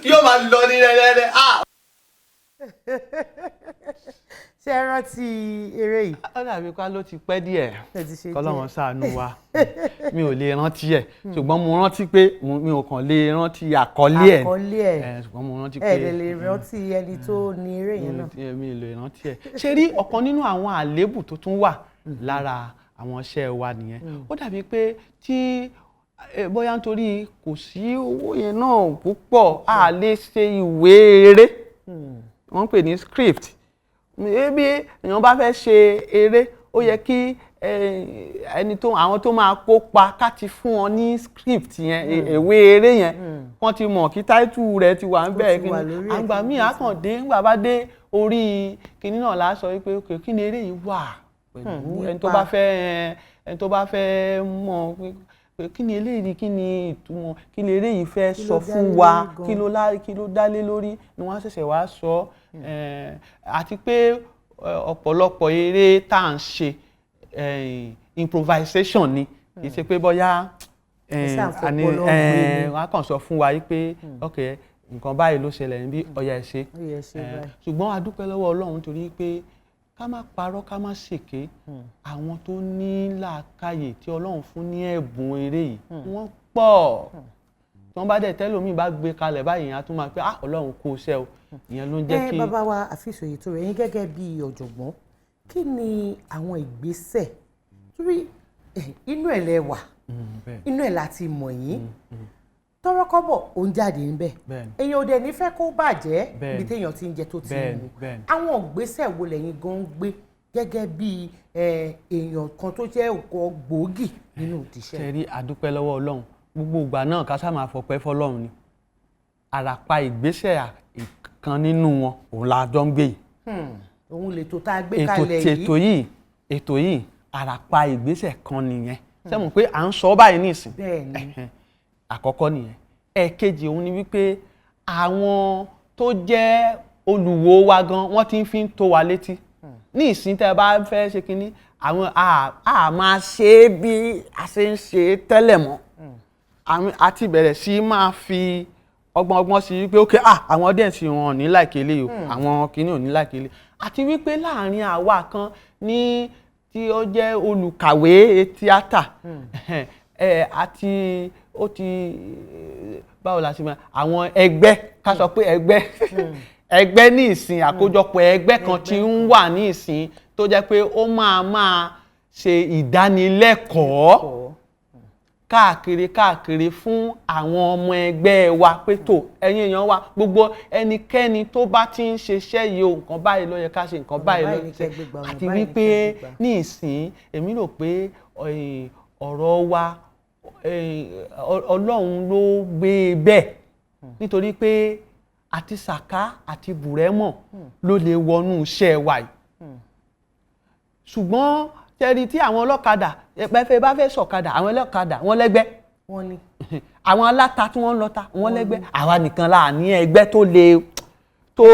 yóò máa lọ ní rẹ́rẹ́rẹ́? Ṣé ẹ rántí eré yìí? Ó dàbí ká ló ti pẹ́ díẹ̀. Ẹ ti ṣe Kọ́lọ́run díẹ̀. ṣàánú wa. Mi ò lè rántí ẹ̀, ṣùgbọ́n mo rántí pé mi ò kàn lè rántí àkọlé ẹ̀. Àkọlé ẹ̀. Ṣùgbọ́n mo rántí pé Ẹ lè rántí ẹni tó ní eré yẹn náà. Mi ò lè rántí ẹ̀. Ṣe rí, ọ̀kan nínú àwọn àléébù tó tún wà lára àwọn iṣẹ́ wa nìyẹn. Ó dàbí pé tí bóyá nítorí kò sí owó yẹn náà púpọ̀, a lè ṣe ìwé eré, wọ́n ń pè ní script. Bí èèyàn bá fẹ́ ṣe eré, ó yẹ kí ẹni tó àwọn tó máa kópa, ká ti fún wọn ní script yẹn, ìwé eré yẹn, kán ti mọ̀ kí title rẹ̀ ti wà ń bẹ̀. Ó ti kí wà ni lórí ẹ̀. Àgbà míì á kàn dé, ńgbà bá dé orí kinní náà la sọ wípé, okay, kí ni eré yìí wà pẹ̀lú ẹni tó bá fẹ́, ẹni tó bá fẹ́ mọ̀ pé kí ni eléyìí, kí ni ìtumọ̀, kí ni eré yìí fẹ́ Kí sọ ló dá fún lé wa, lórí gan? kí ló dá lé lórí ni wọ́n á ṣẹ̀ṣẹ̀ wá sọ. Àti pé ọ̀pọ̀lọpọ̀ eré tá à ń ṣe, improvisation ni. Kì í ṣe pé bóyá Ẹ ṣáà ń àní, fọpọlọ gbé ni. Wọ́n á kàn sọ fún wa yìí pé, ok, nǹkan báyìí ló ṣẹlẹ̀ níbí, ó yá, ẹ ṣe. Ó yẹ ṣe báyìí. Ṣùgbọ́n a dúpẹ́ lọ́wọ́ Ọlọ́run torí pé ká má parọ́, ká má ṣèké, àwọn tó ní làákàyè tí Ọlọ́run fún ní ẹ̀bùn eré yìí, wọ́n pọ̀. Tí wọ́n bá dẹ̀ tẹ́lòmíì bá gbé kalẹ̀ báyìí, á tún máa pé, ah, Ọlọ́run kú iṣẹ́ o. Ìyẹn ló ń jẹ́ kí. Bàbá wa Afeez Oyetoro, ẹ̀yin gẹ́gẹ́ bí ọ̀jọ̀gbọ́n, kí ni àwọn ìgbésẹ̀, torí inú ẹ̀ lẹ wà, inú ẹ̀ láti mọ̀ yín, tọ́rọ́kọ́bọ̀ ó ń jáde ńbẹ̀, èèyàn ò dẹ̀ ní fẹ́ kó bàjẹ́, ibi téèyàn ti ń jẹ tó ti ń mu, àwọn ìgbésẹ̀ wo lẹ̀yin gan ń gbé gẹ́gẹ́ bí èèyàn kan tó jẹ́ ọ̀kan gbòógì nínú ìdíṣẹ́? Ṣe rí, àdúpẹ́ lọ́wọ́ Ọlọ́run. Gbogbo ìgbà náà, ká sá máa fọpẹ́ fọlọ́run ni. Àràpá ìgbésẹ̀ kan nínú wọn, òun la jọ ń gbé yìí. Òun lè tó tá a gbé Ètò kalẹ̀ tí yìí. Ètò yìí, àràpá ìgbésẹ̀ kan nìyẹn. Ṣé mo pé à ń sọ báyìí nísìn? Bẹ́ẹ̀ni. Ẹ̀hẹ̀n. Àkọ́kọ́ nìyẹn. Ẹ̀ẹ̀kejì, òun ni wípé àwọn tó jẹ́ olùwò wa gan, wọ́n ti ń fi ń tó wa létí ní ìsìn. Tẹ́ ẹ bá fẹ́ ṣe kínní, àwọn a máa ṣe é bí a ṣe ń ṣe é tẹ́lẹ̀ mọ́. A ti bẹ̀rẹ̀ sí máa fi ọgbọ́n ọgbọ́n sí wípé, ok, ah, àwọn audience wọn ò ní like eléyìí o, àwọn kìíní ò ní like eléyìí. Àti wípé láàrin àwa kan ní tí ó jẹ́ olùkàwé tíátà ẹ, àti ó ti, báwo la ṣe máa, àwọn ẹgbẹ́, ká sọ pé ẹgbẹ́ ní ìsìn, àkójọpọ̀ ẹgbẹ́ kan tí ń wà ní ìsìn tó jẹ́ pé ó máa máa ṣe ìdánilẹ́kọ̀ọ́ káàkiri káàkiri fún àwọn ọmọ ẹgbẹ́ wa pé, tó ẹ̀yin èèyàn wa, gbogbo ẹnikẹ́ni tó bá ti ń ṣiṣẹ́ yìí o, nǹkan báyìí ló yẹ ká ṣe, nǹkan báyìí ló báyìí ní yẹ ṣe. kẹ́ gbé gbà, ọ̀nà Àti báyìí ní wípé kẹ́ gbé gbà. ní ìsìn, èmi rò pé ọ̀rọ̀ wa, Ọlọ́run ló gbé e bẹ́ẹ̀, nítorí pé àti Sàká àti Bùrẹ́mọ̀ ló lè wọnú iṣẹ́ wa yìí. Ṣùgbọ́n tẹ́rí tí àwọn ọlọ́kadà pẹ́fẹ́ bá fẹ́ sọ̀kadà, àwọn ọlọ́kadà wọ́n lẹ́gbẹ́, Wọ́n ní. Àwọn aláta tí wọ́n ń lọta, wọ́n lẹ́gbẹ́. Àwa nìkan la ní ẹgbẹ́ tó lè tó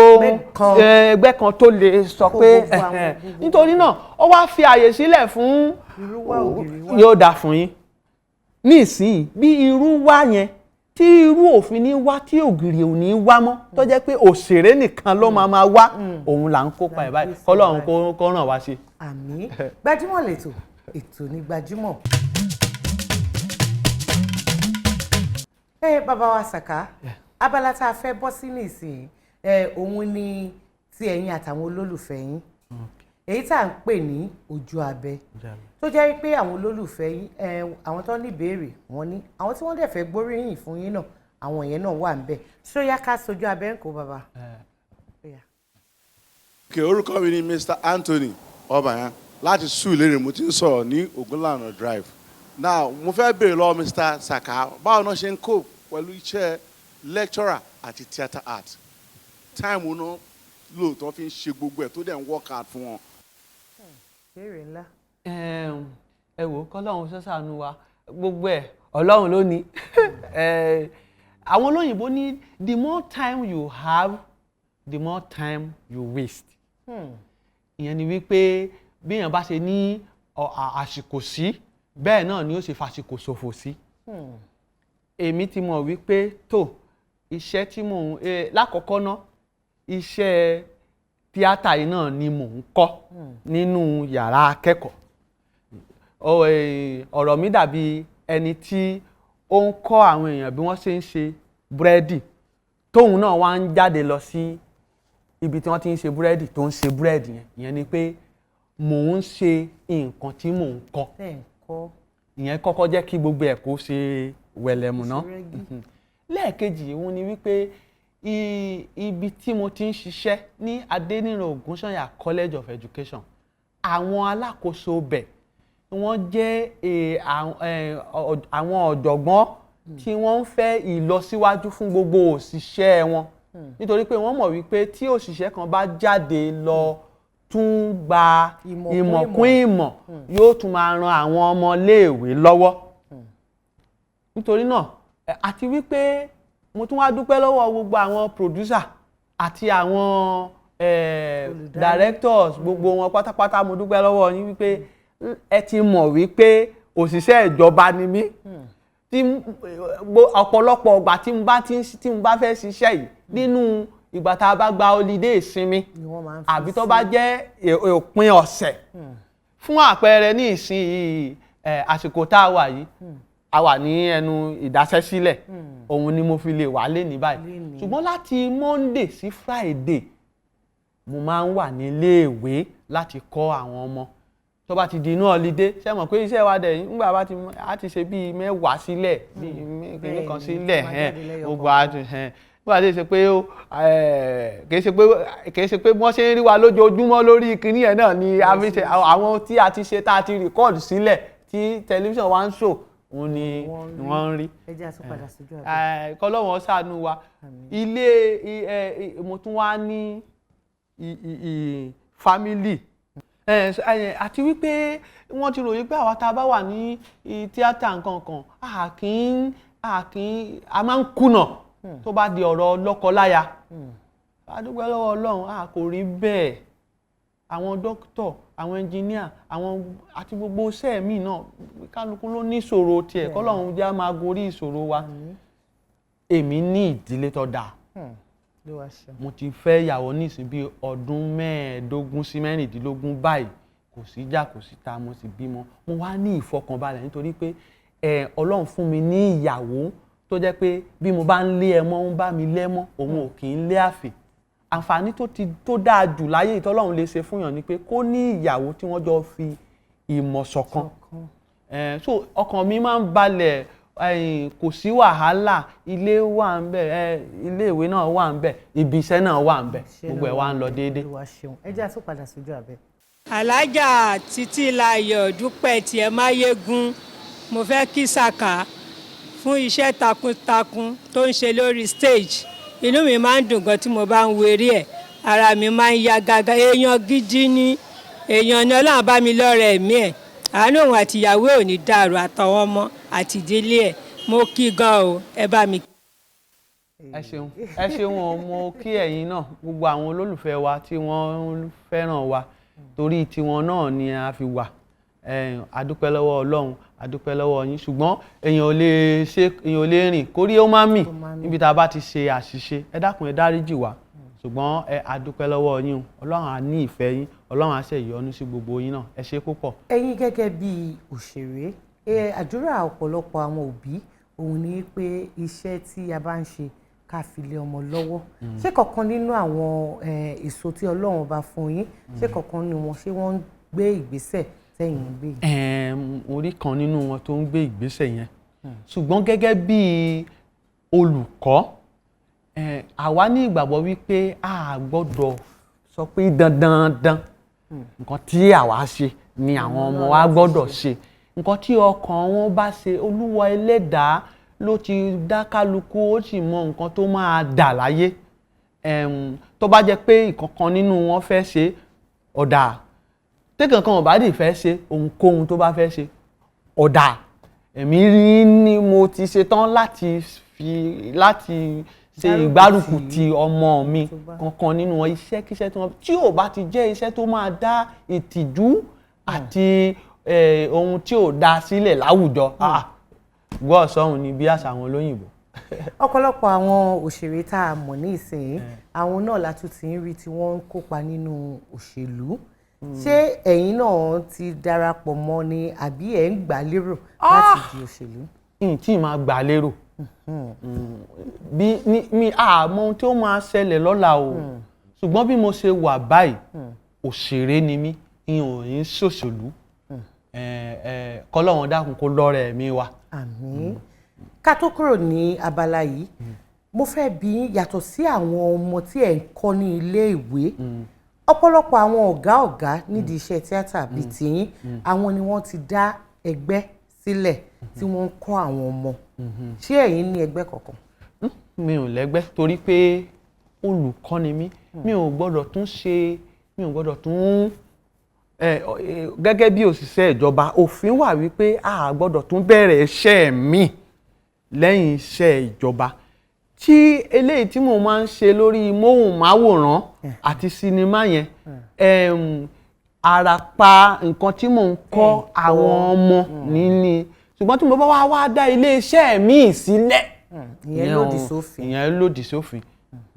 ẹgbẹ́ kan tó lè sọ Kó pé gbogbo àwọn ẹ̀hẹ̀n. Nítorí náà, ó wá fi àyè sílẹ̀ fún Irú wá, ògiri wá. Yóò dáa fún yín. Ní ìsìn, bí irú wá yẹn, tí irú òfin ní wá, tí ògiri ò ní wá mọ́, tó jẹ́ pé òṣèré nìkan ló máa máa wá, òun là ń kópa ẹ̀ báyìí. Kọ́lọ́run kó ràn wá ṣe. Àmín. Gbajúmọ̀ lẹ́tọ̀, ètò ní Gbajúmọ̀. Ẹ bàbá wa Sàká, abala tá a fẹ́ bọ́ sí nísìnyí, ẹ òun ni ti ẹ̀yin àtàwọn olólùfẹ́ yín, èyí tá à ń pè ní Ojú Abẹ, tó jẹ́ pé àwọn olólùfẹ́ yín, ẹ àwọn tó ní ìbéèrè wọ́n ní, àwọn tí wọ́n dẹ̀ fẹ́ gbóríyìn fún yín náà, àwọn yẹn náà wà ń bẹ̀. Ṣóyá, ká sojú abẹ ń kó bàbá. Ok, orúkọ mi ni Mr. Anthony Ọbàyàn láti Sùúrùlérè. Mo ti ń sọ̀rọ̀ ní Ògúnlànà Drive. Now, mo fẹ́ béèrè lọ́wọ́ Mr. Saka, báwo náà ṣe ń cope pẹ̀lú iṣẹ́ lecturer àti theatre art? Time wo náà lò tó fi ń ṣe gbogbo ẹ̀ tó dẹ̀ ń work out fún wọn? Béèrè ńlá. Ẹ wò ó, kọ́lọ́run ṣàánú wa. Gbogbo ẹ̀, Ọlọ́run ló ní. Àwọn olóyìnbó ní, "The more time you have, the more time you waste." Ìyẹn ni wípé bí èèyàn bá ṣe ní àsìkò sí, bẹ́ẹ̀ náà ni ó ṣe fàsìkò ṣòfò sí. Èmi ti mọ̀ wípé tó iṣẹ́ tí mò ń lákọ̀ọ́kọ́ ná, iṣẹ́ tíátà yìí náà ni mò ń kọ́ nínú yàrá akẹ́kọ̀ọ́. Ọ̀rọ̀ mi dàbí ẹni tí ó ń kọ́ àwọn èèyàn bí wọ́n ṣe ń ṣe búrẹ́dì, tóun náà wá ń jáde lọ sí ibi tí wọ́n ti ń ṣe búrẹ́dì, tó ń ṣe búrẹ́dì yẹn. Ìyẹn ni pé mò ń ṣe nǹkan tí mò ń kọ́. Tẹ̀ ń kọ́. Ìyẹn kọ́kọ́ jẹ́ kí gbogbo ẹ̀ kó ṣe wẹ̀lẹ̀mù ná. Ṣe rẹ́gí. Lẹ́ẹ̀kejì, òun ni wípé Ibi tí mo ti ń ṣiṣẹ́ ní Adéníran Ògúnṣànyà College of Education, àwọn alákòóso bẹ̀ wọ́n jẹ́ àwọn ọ̀jọ̀gbọ́n tí wọ́n ń fẹ́ ìlọsíwájú fún gbogbo òṣìṣẹ́ wọn, nítorí pé wọ́n mọ̀ wípé tí òṣìṣẹ́ kan bá jáde lọ tún gba ìmọ̀ kún ìmọ̀, yóò tún máa ran àwọn ọmọléèwé lọ́wọ́. Nítorí náà, àti wípé mo tún wá dúpẹ́ lọ́wọ́ gbogbo àwọn producer àti àwọn directors, gbogbo wọn pátápátá, mo dúpẹ́ lọ́wọ́ yín wípé ẹ ti mọ̀ wípé òṣìṣẹ́ ìjọba ni mí, tí ọ̀pọ̀lọpọ̀ ìgbà tí mo bá ti ń tí mo bá fẹ́ ṣiṣẹ́ yìí, nínú ìgbà tá a bá gba holiday ìsinmi àbí tó bá jẹ́ òpin ọ̀sẹ̀. Fún àpẹẹrẹ, ní ìsinyìí, àsìkò tá a wà yìí, a wà ní ẹnu ìdáṣẹ́sílẹ̀, òun ni mo fi lè wà lé ní báyìí. Ṣùgbọ́n láti Monday sí Friday, mo máa ń wà níléèwé láti kọ́ àwọn ọmọ. Tó bá ti di inú holiday, ṣé mọ̀ pé iṣẹ́ wa dẹ̀ ńgbà bá ti a ti ṣe bíi 10 sílẹ̀, bíi kíní kan sílẹ̀, gbogbo àti nígbà tí ṣe pé ó kì í ṣe pé wọ́n ṣe ń rí wa lójoojúmọ́ lórí kíní yẹn náà ni a fi ṣe àwọn tí a ti ṣe, tá a ti record sílẹ̀, tí tẹlifíṣàn wa ń ṣò, òun ni wọ́n ń rí. Ẹ jẹ́ àtúnpadà sójú àbẹ̀. Kọ́lọ́wọ́n ṣàánú wa. Ilé mo tún wá ní family, àti wípé wọ́n ti ròyìn pé àwa tá a bá wà ní tíátà nǹkan kan, a kì í a máa ń kùnà tó bá di ọ̀rọ̀ lọ́kọ-láya. A dúpẹ́ lọ́wọ́ Ọlọ́run, a kò rí bẹ́ẹ̀. Àwọn dókítà, àwọn ẹnjìníà, àwọn àti gbogbo iṣẹ́ mi náà, kálukú ló ní ìṣòro tiẹ̀. Kọ́lọ́run jẹ́ á máa gorí ìṣòro wa. Èmi ní ìdílé tó dáa. Mo ti fẹ́ ìyàwó nísìn bíi ọdún 15 sí 16 báyìí. Kò sí ìjà, kò sí ta. Mo sì bímọ, mo wá ní ìfọkànbalẹ̀ nítorí pé Ọlọ́run fún mi ní ìyàwó tó jẹ́ pé bí mo bá ń lé ẹmọ́, ń bá mi lẹ́mọ́, òun ò kì í lé àfè. Àǹfààní tó ti tó dáa jù láyé ìtọ́lọ́run lè ṣe fún yàn ni pé kó ní ìyàwó tí wọ́n jọ fi ìmọ̀ ṣọ̀kan. So ọkàn mi máa ń balẹ̀, kò sí wàhálà. Ilé wà ń bẹ̀, ilé ìwé náà wà ń bẹ̀, ibi iṣẹ́ náà wà ń bẹ̀, gbogbo ẹ̀ wá ń lọ déédéé. Ẹ jẹ́ àtúnpadà sójú abẹ. Alájà Títílayọ̀ Dúpẹ́ tiẹ̀ Máyégún, mo fẹ́ kí Sàká fún iṣẹ́ takuntakun tó ń ṣe lórí stage. Inú mi máa ń dùn gan tí mo bá ń wo eré ẹ̀, ara mi máa ń ya gágá. Èèyàn gidi ni, èèyàn ni. Ọlọ́run bá mi lọ́rẹ̀ ẹ̀mí ẹ̀, àánú òun àti ìyàwó ẹ̀ ò ní dàrú, àtàwọn ọmọ àti ìdílé ẹ̀. Mo kí gan o, ẹ bá mi. Ẹ ṣeun, ẹ ṣeun o. Mo kí ẹ̀yin náà, gbogbo àwọn olólùfẹ́ wa tí wọ́n fẹ́ràn wa, torí tiwọn náà ni a fi wà. A dúpẹ́ lọ́wọ́ Ọlọ́run, a dúpẹ́ lọ́wọ́ yín. Ṣùgbọ́n èèyàn ò lè ṣe, èèyàn ò lè rìn kórí ó má mì. Níbi tá a bá ti ṣe àṣìṣe, ẹ dákun, ẹ dáríjì wá. Ṣùgbọ́n a dúpẹ́ lọ́wọ́ yín o. Ọlọ́run á ní ìfẹ́ yín, Ọlọ́run á ṣe ìyọ́nú sí gbogbo yín náà. Ẹ ṣé púpọ̀. Ẹ̀yin gẹ́gẹ́ bí òṣèré, àdúrà ọ̀pọ̀lọpọ̀ àwọn òbí òun ni pé iṣẹ́ tí a bá ń ṣe, ká fi lé ọmọ lọ́wọ́. Ṣé kankan nínú àwọn èso tí Ọlọ́run bá fún yín, ṣé kankan nínú wọn, ṣé wọ́n ń gbé ìgbésẹ̀ tẹ́yìn ń gbé yìí? Orí kan nínú wọn tó ń gbé ìgbésẹ̀ yẹn, ṣùgbọ́n gẹ́gẹ́ bí olùkọ́, àwa ní ìgbàgbọ́ wípé a gbọ́dọ̀ sọ pé dandandan nǹkan tí àwa ṣe ni àwọn ọmọ wa gbọ́dọ̀ ṣe. Nǹkan tí ọkàn wọn bá ṣe, Olúwa ẹlẹ́dàá ló ti dá kálukú, ó sì mọ nǹkan tó máa dà láyé. Tó bá jẹ́ pé ìkankan nínú wọn fẹ́ ṣe, ọ̀dà tẹ́kànkan ò bá dì fẹ́ ṣe, ohunkóhun tó bá fẹ́ ṣe, ọ̀dà. Èmi rí ni mo ti ṣetán láti fi láti ṣe ìgbárùkù ti ọmọ mi kankan nínú wọn. Iṣẹ́kíṣẹ́ tí wọ́n tí ò bá ti jẹ́ iṣẹ́ tó máa dá ìtìjú àti ohun tí ò dá sílẹ̀ láwùjọ, gbọ́ sọ́hun ni bí àṣà àwọn olóyìnbó. Ọ̀pọ̀lọpọ̀ àwọn òṣèré tá a mọ̀ ní ìsìn, àwọn náà la tún ti ń rí tí wọ́n ń kópa nínú òṣèlú. Ṣé ẹ̀yin náà ti darapọ̀ mọ́ ni, àbí ẹ̀ ń gbà lérò láti di òṣèlú? N tí máa gbà lérò bí ní mi àmọ́ ohun tí ó máa ṣẹlẹ̀ lọ́la o. Ṣùgbọ́n bí mo ṣe wà báyìí, òṣèré ni mí, n ò ní ṣòṣèlú. Kọ́lọ́run dákun kó lọ́rẹ̀ ẹ̀mí wa. Àmín. Ká tó kúrò ní abala yìí, Mo fẹ́ bi yín, yàtọ̀ sí àwọn ọmọ tí ẹ̀ ń kọ́ ní ilé ìwé, ọ̀pọ̀lọpọ̀ àwọn ọ̀gá ọ̀gá nídìí iṣẹ́ tíátà bíi tiyín, àwọn ni wọ́n ti dá ẹgbẹ́ sílẹ̀ tí wọ́n ń kọ́ àwọn ọmọ. Ṣé ẹ̀yin ní ẹgbẹ́ kankan? Mi ò lẹ́gbẹ́ torí pé olùkọ́ ni mí. Mi ò gbọ́dọ̀ tún ṣe, mi ò gbọ́dọ̀ tún gẹ́gẹ́ bí òṣìṣẹ́ ìjọba, òfin wà wípé a gbọ́dọ̀ tún bẹ̀rẹ̀ iṣẹ́ mi lẹ́yìn iṣẹ́ ìjọba. Tí eléyìí tí mo máa ń ṣe lórí móhùnmáwòrán àti sinimá yẹn, àràpà nǹkan tí mò ń kọ́ àwọn ọmọ níní, ṣùgbọ́n tí mo bá wá dá iléeṣẹ́ mi sílẹ̀, ìyẹn lòdì sófin. Ìyẹn lòdì sófin,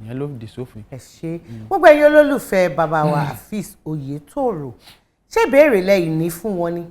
ìyẹn lòdì sófin. Ẹ ṣe gbogbo ẹ̀yin olólùfẹ́ bàbá wa Afeez Oyetoro, ṣé ìbéèrè lẹ́yìn ní fún wọn ni,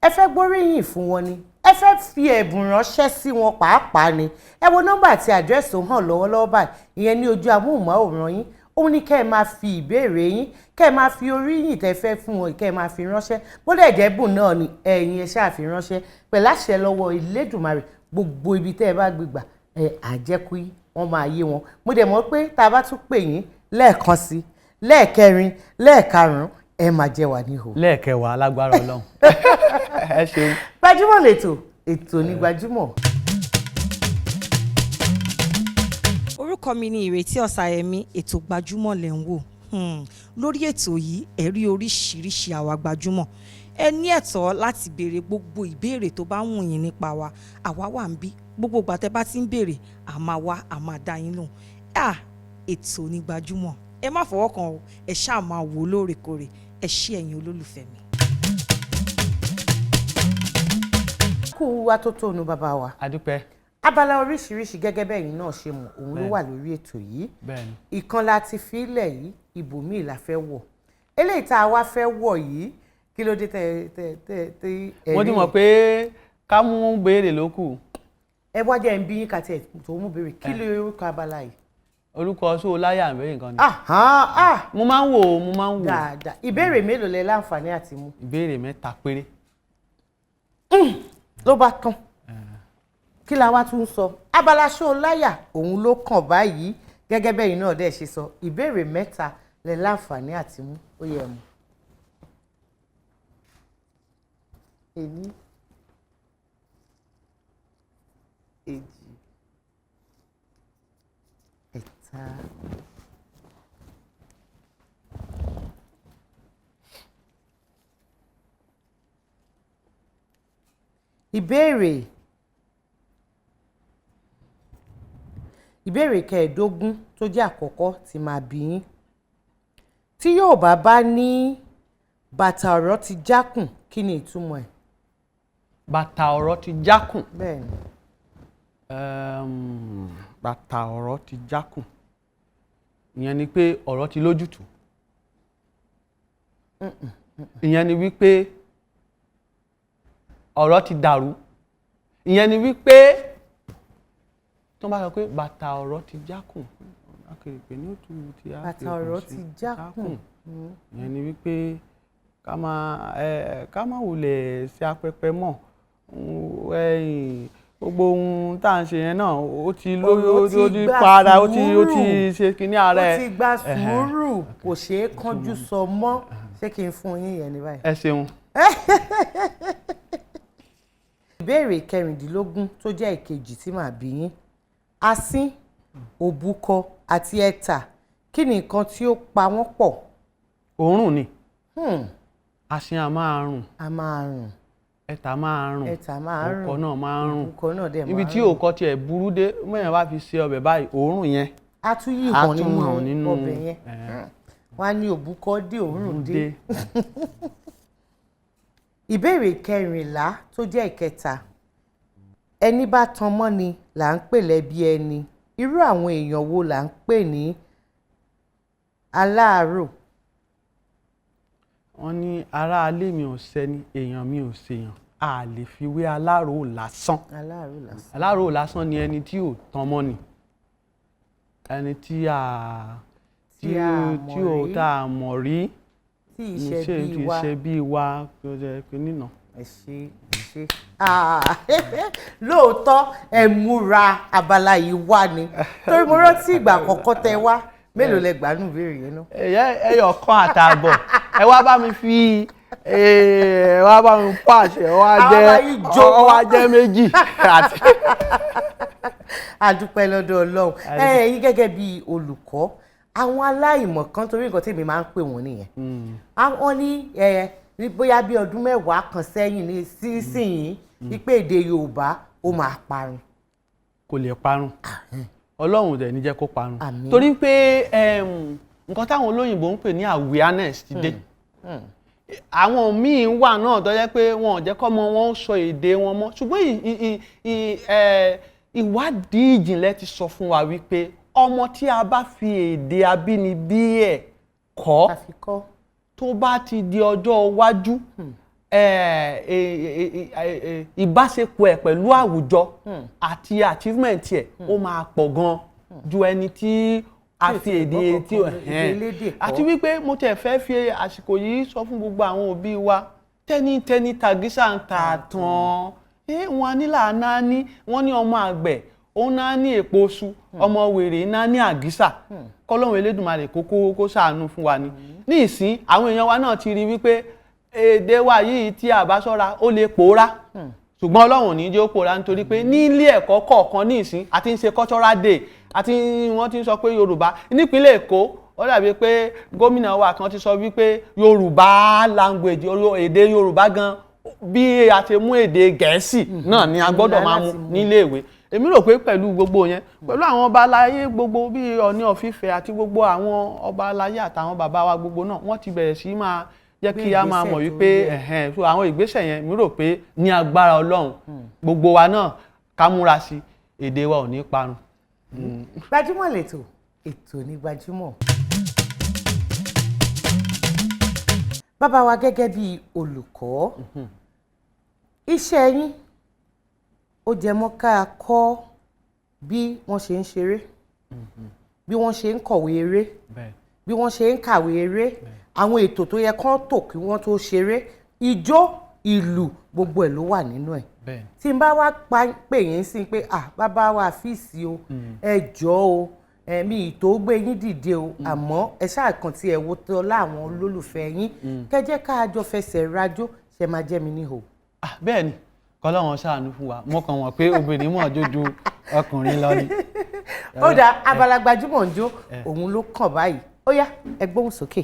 ẹ fẹ́ gbóríyìn fún wọn ni, ẹ fẹ́ fi ẹ̀bùn ránṣẹ́ sí wọn pàápàá ni, ẹ wo nọ́mbà àti àdírẹ́sì tó hàn lọ́wọ́lọ́wọ́ báyìí, ìyẹn ní ojú amóhùnmáwòrán yín. Òun ni kẹ́ ẹ máa fi ìbéèrè yín, kẹ́ ẹ máa fi oríyìn tẹ́ fẹ́ fún wọn, kẹ́ ẹ máa fi ránṣẹ́. Bó dẹ̀ jẹ́ bùn náà ni, ẹ̀yin ẹ ṣáà fi ránṣẹ́ pẹ̀lú àṣẹ lọ́wọ́ Elédùmarè. Gbogbo ibi tẹ́ ẹ bá gbégbà ẹ àjẹkù wọn máa yé wọn. Mo dẹ̀ mọ̀ pé tá a bá tún pè yín lẹ́ẹ̀kan sí, lẹ́ẹ̀kẹrin, lẹ́ẹ̀karùn-ún, ẹ máa jẹ wà níhò. Lẹ́ẹ̀kẹwàá, alágbára Ọlọ́run. Ẹ ṣeun. Gbajúmọ̀ lẹ́tọ̀, ètò ní Gbajúmọ̀. Orúkọ mi ni Ìrètí Ọ̀sàyẹmí. Ètò Gbajúmọ̀ lẹ̀ ń wò. Lórí ètò yìí, ẹ rí oríṣiríṣi àwa gbajúmọ̀. Ẹ ní ẹ̀tọ́ láti béèrè gbogbo ìbéèrè tó bá wù yín nípa wa. Àwa wà ń bí gbogbo ìgbà tẹ́ bá ti ń béèrè, a máa wá, a máa dá yín lóhùn. Ètò ní Gbajúmọ̀, ẹ má fọwọ́ kàn o, ẹ ṣáà máa wò ó lóòrèkóòrè. Ẹ ṣé ẹ̀yin olólùfẹ́ mi. Kú wa tó tónu bàbá wa. Adúpẹ́. Abala oríṣiríṣi gẹ́gẹ́ bẹ́yìn náà ṣe mọ̀, òun ló wà lórí ètò yìí. Ìkan la ti fi ilẹ̀ yìí, ibòmíì la fẹ́ wọ̀. Eléyìí tá a wá fẹ́ wọ̀ yìí, kí ló dé tẹ tẹ tẹ tẹ ẹ̀rí? Mo ti mọ̀ pé ká mú béèrè ló kù. Ẹ wá jẹ́ ń bí yín kàtí ẹ̀ tó mú béèrè, kí ló orúkọ abala yìí? Orúkọ sóò láyà ń bẹ́ẹ̀ nǹkan ni. Mo máa ń wò ó, mo máa ń wò ó. Dáadáa. Ìbéèrè mélòó lẹ láǹfààní àti mú? Ìbéèrè 3 péré. Ló bá tán. Kí la wá tún sọ? Abala ṣó láyà òun ló kàn báyìí, gẹ́gẹ́ bẹ́yìn náà dẹ̀ ṣe sọ. Ìbéèrè 3 lẹ láǹfààní àti mú, ó yẹ mú. 1, 2, 3. Ìbéèrè 15 tó jẹ́ àkọ́kọ́ tí máa bi yín. Tí Yorùbá bá ní bàtà ọ̀rọ̀ ti jákùn, kí ni ìtumọ̀ ẹ̀? Bàtà ọ̀rọ̀ ti jákùn. Bẹ́ẹ̀ni. Bàtà ọ̀rọ̀ ti jákùn. Ìyẹn ni pé ọ̀rọ̀ ti lójútùú. Ìyẹn ni wípé ọ̀rọ̀ ti dàrú. Ìyẹn ni wípé tó bá sọ pé bàtà ọ̀rọ̀ ti jákùn, akèrèpè ní òtún ti á bàtà ọ̀rọ̀ ti jákùn. Ìyẹn ni wípé ká má wulẹ̀ ṣe apẹpẹ mọ́. Gbogbo ohun tá à ń ṣe yẹn náà ó ti lóyún, ó ti para, ó ti ṣe kinní ara ẹ. Ó ti gba sùúrù, kò ṣeé kánjú sọ mọ́. Ṣé kí n fún yín yẹn ní báyìí? Ẹ ṣeun. Ìbéèrè 16 tó jẹ́ ìkejì tí màá bi yín. Asín, òbúkọ àti ẹ̀tà, kí ni nǹkan tí ó pa wọ́n pọ̀? Òórùn ni. Asín a máa rùn. A máa rùn. Ẹ̀tà máa rùn. Ẹ̀tà máa rùn. Òkọ náà máa rùn. Òbúkọ náà dẹ̀ máa rùn. Ibi tí òkọ tiẹ̀ burú dé, mẹ́rin bá fi ṣe ọbẹ̀ báyìí, òórùn yẹn. A tún yí hàn nínú ọbẹ̀ yẹn. Wọ́n á ní òbúkọ dé, òórùn dé. Ìbéèrè 14 tó jẹ́ ìkẹta. Ẹni bá tan mọ́ ni là ń pè lẹ́bi ẹni. Irú àwọn èèyàn wo là ń pè ní aláàárò? Wọ́n ní aráalé mi ò sẹ́ni, èèyàn mi ò ṣèyàn. A lè fi wé alárò lásán. Alárò lásán. Alárò lásán ni ẹni tí ò tan mọ́ ni. Ẹni tí a mọ̀ rí. Tí ìṣe bí wa. Tí ìṣe bí wa nínà. Ẹ ṣe, ẹ ṣe. Ah, lóòótọ́ ẹ múra abala yìí wá ni, torí mo rántí ìgbà àkọ́kọ́ tẹ wá, mélòó lẹ gbà nù ìbéèrè yẹn náà? Ẹyẹ ẹyọ kan àtààbọ̀, ẹ wá bá mi fi, ẹ wá bá mi pàṣẹ, ọ wá jẹ, ọ wá jẹ méjì àti. A dúpẹ́ lọ́dọ̀ Ọlọ́run. Ẹ̀yin gẹ́gẹ́ bí olùkọ́, àwọn aláìmọ̀ kan, torí nǹkan tèmi máa ń pè wọ́n nìyẹn, àwọn ní bóyá bí ọdún 10 kan sẹ́yìn ní sísìnyí wípé èdè Yorùbá ó máa parun. Kò lè parun, Ọlọ́run dẹ̀ ní jẹ́ kó parun, torí pé nǹkan táwọn olóyìnbó ń pè ní awareness ti dé. Àwọn míín wà náà tó jẹ́ pé wọn ò jẹ́ kọ́mọ wọn sọ èdè wọn mọ́, ṣùgbọ́n ìwádìí ìjìnlẹ̀ ti sọ fún wa wípé ọmọ tí a bá fi èdè abínibí ẹ̀ kọ́, tó bá ti di ọjọ́ iwájú, ìbáṣepọ̀ ẹ̀ pẹ̀lú àwùjọ àti achievement ẹ̀ ó máa pọ̀ gan ju ẹni tí a fi èdè tí àti wípé mo tẹ̀ fẹ́ fi àsìkò yìí sọ fún gbogbo àwọn òbí wa, tẹ́nitẹ́ni tàgísà ń ta tán wọn nílà náà ní wọ́n ní ọmọ àgbẹ̀ òun náà ní èpo oṣù, ọmọ wèrè náà ní àgísà. Kọ́lọ́hun Elédùmarè kókó kó ṣàánú fún wa ni. Ní ìsín àwọn èèyàn wa náà ti rí wípé èdè wa yìí tí a bá ṣọ́ra ó lè pòórá, ṣùgbọ́n Ọlọ́run ò ní jẹ́ ó pòórá, nítorí pé ní ilé ẹ̀kọ́ kọ̀ọ̀kan ní ìsín àti ń ṣe cultural day, àti wọ́n ti ń sọ pé Yorùbá nípínlẹ̀ Èkó, ó dàbí pé gómìnà wa kan ti sọ wípé Yorùbá language, èdè Yorùbá gan bí a ti mú èdè Gẹ̀ẹ́sì náà ni a gbọ́dọ̀ máa mú níléèwé. Èmi rò pé pẹ̀lú gbogbo yẹn, pẹ̀lú àwọn ọba aláyé gbogbo bíi Ọọ̀ni of Ifẹ̀ àti gbogbo àwọn ọba aláyé àtàwọn bàbá wa gbogbo náà, wọ́n ti bẹ̀rẹ̀ sí máa jẹ́ kí a máa mọ̀ wípé ẹ̀hẹ́n, so àwọn ìgbésẹ̀ yẹn mi rò pé ní agbára Ọlọ́run gbogbo wa náà ká múra sí, èdè wa ò ní parun. Gbajúmọ̀ lètò, ètò ní gbajúmọ̀. Bàbá wa, gẹ́gẹ́ bí olùkọ́, iṣẹ́ yín ó jẹ mọ́ ká kọ́ bí wọ́n ṣe ń ṣeré, bí wọ́n ṣe ń kọ̀wé eré, bí wọ́n ṣe ń kàwé eré, àwọn ètò tó yẹ kán tò kí wọ́n tó ṣeré, ijó, ìlù, gbogbo ẹ̀ ló wà nínú ẹ̀. Tí n bá wá pè yín sí pé ah bàbá wa Afeez o, ẹ jọ̀ọ́ o, ẹ̀mí ìtò gbé yín dìde o, àmọ́ ẹ ṣáà kàn tí ẹ wo tọ́lá àwọn olólùfẹ́ yín, kẹ́ jẹ́ ká jọ fẹsẹ̀ rajó, ṣe máa jẹ́ mi níhò. Bẹ́ẹ̀ ni, kọ́lọ́run ṣàánú fún wa, mo kàn wọ́n pé obìnrin mọ̀ jójú ọkùnrin lọ ni. Ó dáa, abala gbajúmọ̀ ń jó òun ló kàn báyìí, ó yá ẹ gbóhùn sókè.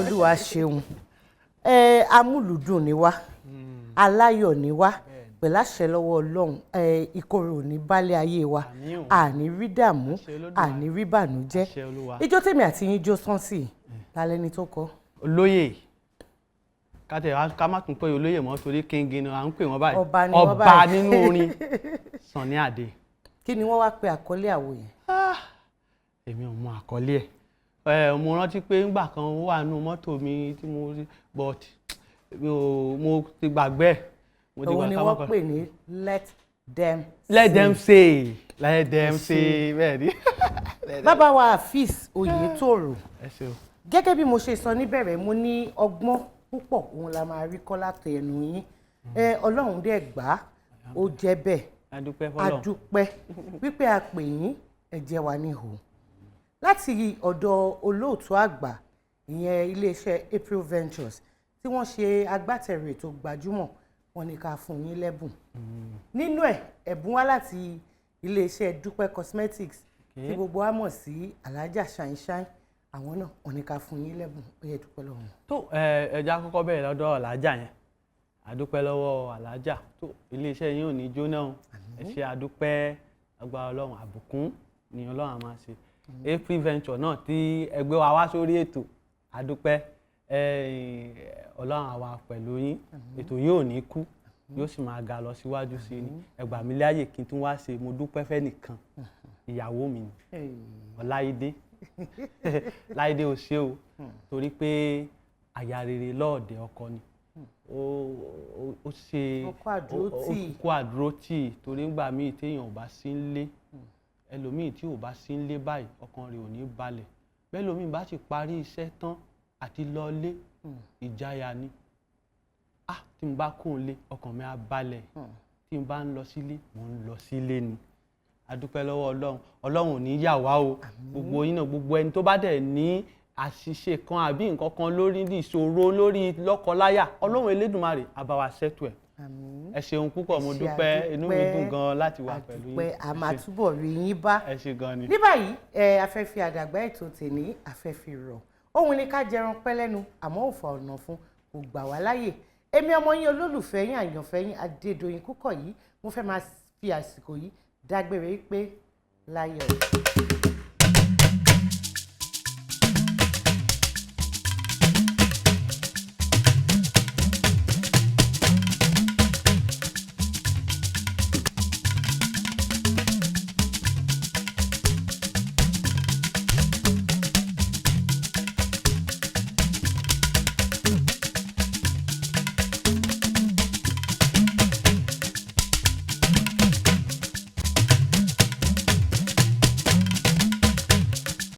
Olúwa ṣeun. Amúlùdùn ni wá, aláyọ̀ ni wá, pẹ̀lú àṣẹ lọ́wọ́ Ọlọ́run, ìkorò ò ní bálé ayé wa, àní rí dààmú, àní rí bànújẹ́. Ijó tèmi àti yín jó sánsì lálẹ́ ni tó kọ. Olóyè ká má tún pé olóyè mọ́, torí kíngin ni à ń pè wọ́n báyìí, ọba nínú orin Sunny Adé. Kí ni wọ́n wá pe àkọlé àwo yẹn? Èmi ò mọ àkọlé ẹ̀. Mo rántí pé ńgbà kan ó wà nínú mọ́tò mi tí mo rí, but mo ti gbàgbé ẹ̀. Òun ni wọ́n pè ní let them say. Let them say. Let them say bẹ́ẹ̀ ni. Bàbá wa Afeez Oyetoro, Ẹ ṣeun. gẹ́gẹ́ bí mo ṣe sọ níbẹ̀rẹ̀, mo ní ọgbọ́n púpọ̀ òun la máa rí kọ́ láti ẹnu yín. Ẹ Ọlọ́run dẹ̀ gbà á, ó jẹ́ bẹ́ẹ̀. A dúpẹ́ fọ́lọ́run. A dúpẹ́ wípé a pè yín, ẹ jẹ́ wa níhò. Láti ọ̀dọ̀ olóòtú àgbà, ìyẹn iléeṣẹ́ April Ventures tí wọ́n ṣe agbátẹrù ètò gbajúmọ̀, wọ́n ní ká fún yín lẹ́bùn. Nínú ẹ̀, ẹ̀bùn wá láti iléeṣẹ́ Dúpẹ́ Cosmetics tí gbogbo wa mọ̀ sí Alhaja Shine Shine. Àwọn náà wọ́n ní ká fún yín lẹ́bùn. Ó yẹ dúpẹ́ lọ́wọ́ wọn. Tó ẹja kọ́kọ́ bẹ̀rẹ̀ lọ́dọ̀ alájà yẹn. Àdúpẹ́ lọ́wọ́ alájà tó iléeṣẹ́ yín ò ní jóná o. Ẹ ṣe àdúpẹ́, agbára Ọlọ́run, àbùkún ni Ọlọ́run á máa ṣe. April Venture náà tí ẹgbẹ́ wa wá sórí ètò, àdúpẹ́, Ọlọ́run á wà pẹ̀lú yín. Ètò yìí ò ní kú, yóò sì máa ga lọ síwájú sí i ni. Ẹ gbà mí láàyè kí n tún wá ṣe mo dúpẹ́ fẹ́ nìkan, ìyàwó mi ni, Ọláìdé. Láìdé, o ṣé o, torí pé aya rere lọ́ọ̀dẹ̀ ọkọ ni. Ó ṣe Ó kú àdúrótì. Ó kú àdúrótì, torí ńgbà míì téèyàn ò bá sí ńlé, ẹlòmíì tí ò bá sí ńlé báyìí, ọkàn rẹ̀ ò ní balẹ̀. Bẹ́ẹ̀ lòmíì bá sì parí iṣẹ́ tán àti lọlé, ìjáyà ni. Ah, tí n bá kó ń lé, ọkàn mi á balẹ̀. Tí n bá ń lọ sílé, mò ń lọ sílé ni. A dúpẹ́ lọ́wọ́ Ọlọ́run. Ọlọ́run ò ní yà wá o. Gbogbo yín náà, gbogbo ẹni tó bá dẹ̀ ní àṣìṣe kan àbí nǹkan kan lórí ìṣòro lórí lọ́kọláya, Ọlọ́run Elédùmarè á bá wa ṣètò ẹ̀. Ẹ ṣeun púpọ̀, mo Ẹ ṣé, dúpẹ́, inú mi dùn àdúpẹ́. gan láti wà pẹ̀lú yín. Àdúpẹ́, a máa túbọ̀ rí yín bá. Ẹ ṣé gan ni. Ní báyìí, ẹ afẹ́fẹ́ àdàgbà ètò tèmi afẹ́fẹ́ rọ̀ òun ni ká jẹran pẹ́ lẹ́nu, àmọ́ ò fa ọ̀nà fún kò gbà wá láyè. Èmi ọmọ yín, olólùfẹ́ yín, àyànfẹ́ yín, Adédoyin Kúkọ̀yí, mo fẹ́ máa fi àsìkò yìí dágbére pé láyọ̀.